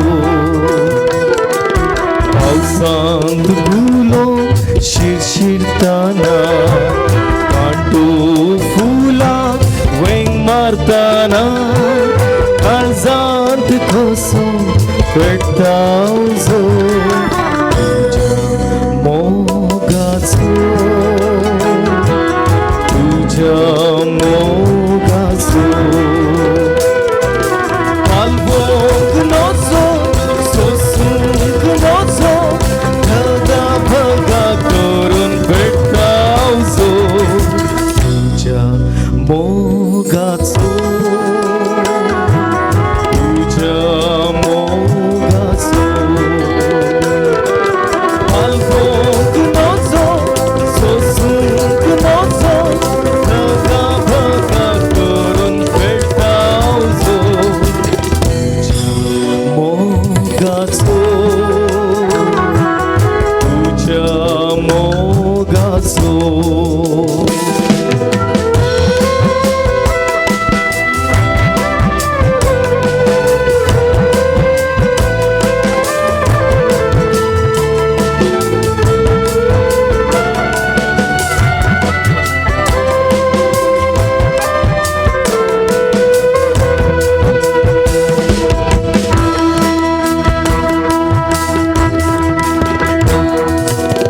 पावसांत गुलो शिरशिरताना कांटो फुलां वेंग मारताना काळजांत कसो पेटता उजो तुज्या मोगाचो, तुज्या मोगाचो. पालवोंक नजो सोसूंक नजो धगा भगा करून पेटता उजो तुज्या मोगाचो, तुज्या मोगाचो. पालवोंक नजो सोसूंक नजो धगा भगा करून पेटता उजो तुज्या मोगाचो, तुज्या मोगाचो.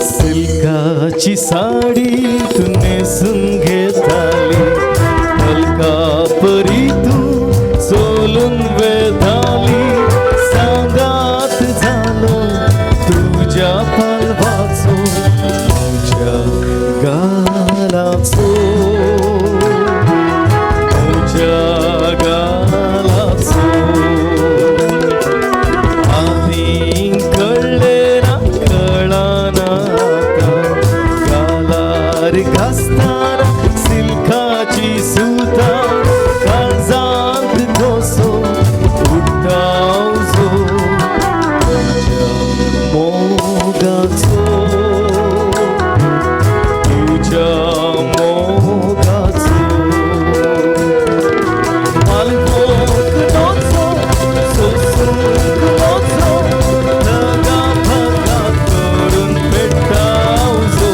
सिल्काची साडी तू नेसून घेताली हलका परी तू चोलून वेधाली सांगात झालो तुझ्या पालवाचो तुझ्या गालाचो, तुझ्या गालाचो. आनी कळ्ळें ना कळना आतां गालार घासताना सिल्काची सुतां काळजांत कसो उडटा उजो तुज्या मोगाचो, तुज्या मोगाचो. पालवोंक नजो सोसूंक नजो धगा भगा करून पेटता उजो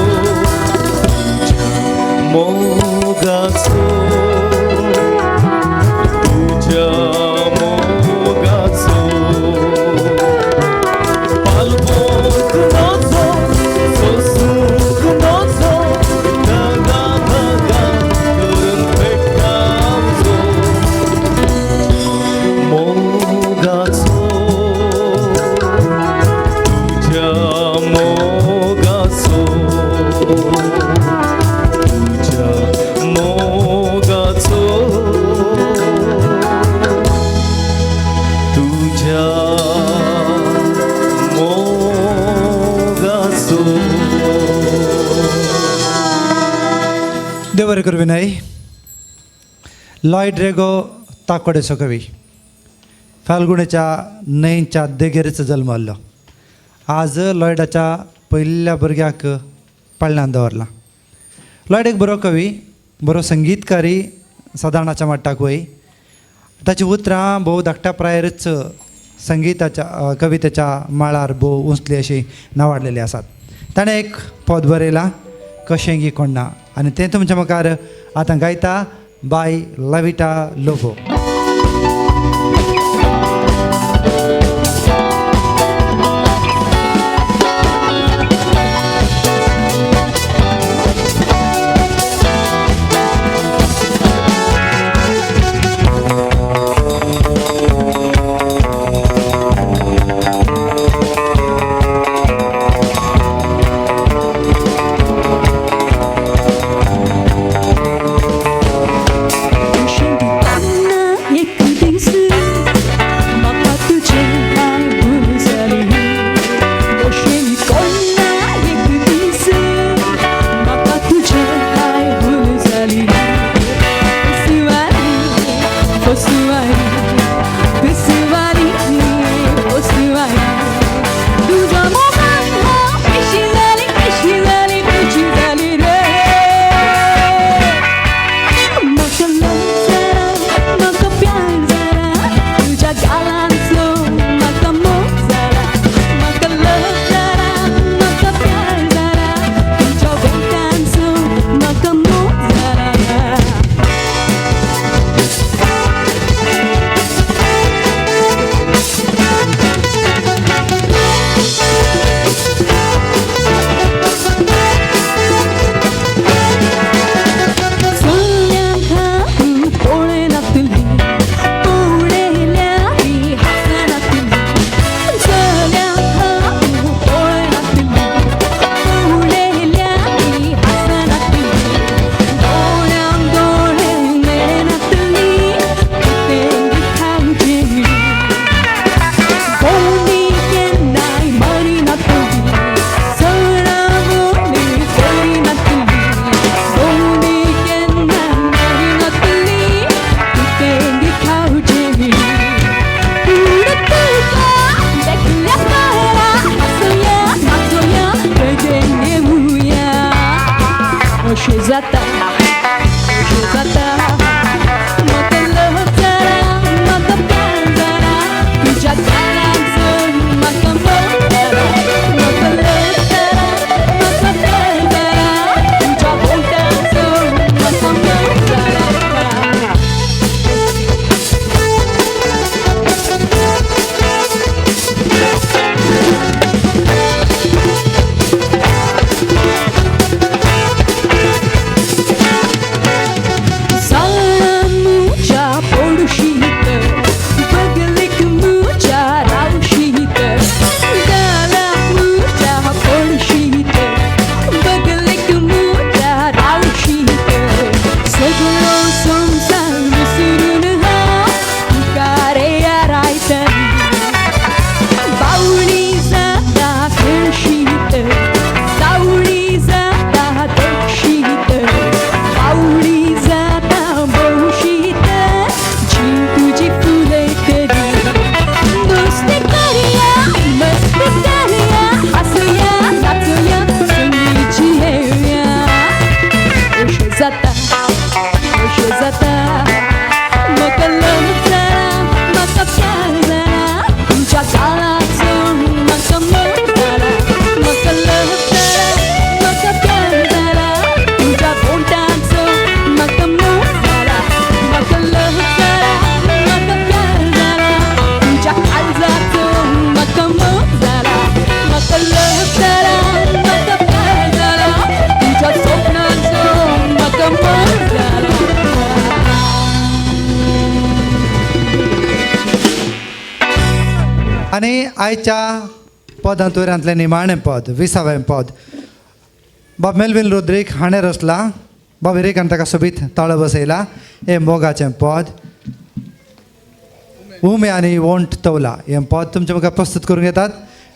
तुज्या मोगाचो, तुज्या मोगाचो. पालवोंक नजो सोसूंक नजो धगा भगा करून पेटता उजो मोगाचो, तुज्या मोगाचो, तुज्या मोगाचो, तुज्या मोगाचो. देव बरें करूं विनय. लॉयड रेगो ताकोडेचो कवी फाल्गुणेच्या न्हंयच्या देगेरच जल्म आसलो. आज लॉयडाच्या पयल्या भुरग्याक पाळण्यान दवरला. लॉयड एक बरो कवी, बरो संगीतकारी सदाणाच्या मट्टाक वय. ताची उतरां भोव धाकट्या प्रायरच संगीताच्या कवितेच्या माळार भोव उंचली अशी नांवाडलेली आसात. ताणें एक पद बरयलां कशेंगी कोण्णा आनी तें तुमच्या मुखार आतां गायता बाय लविटा लोबो. आनी आयच्या पदांत वयरांतलें निमाणें पद, विसावें पद, बाब मेलवीन रोद्रीक हाणें रचला. बाब एरिकान ताका सोबीत ताळो बसयला. हें मोगाचें पद, उमे आनी वोंट तवला हें पद तुमच्या मुखार प्रस्तुत करूंक येतात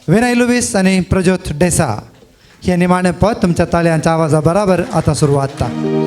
विनय लुवीस आनी प्रज्योत डेसा. हें निमाणें पद तुमच्या ताळयांच्या आवाजा बराबर आतां सुरवात जाता.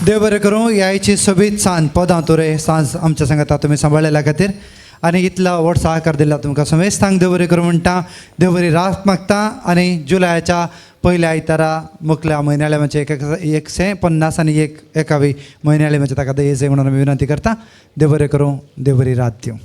देव बरें करूं. ह्याची सोबीत सांज पदां तुरे सांज आमच्या सांगाता तुमी सांबाळलेल्या खातीर आनी इतलो व्हड सहकार दिला तुमकां समेस्तांक देव बरें करूं म्हणटा. देव बरी रात मागता आनी जुलयाच्या पयल्या आयतारा मुखल्या म्हयन्याळे म्हणजे 150 आनी 1 एकावी म्हयन्याळे म्हणजे ताका दयेचे म्हणून आमी विनंती करता. देव बरें करूं, देव बरी रात दिवं.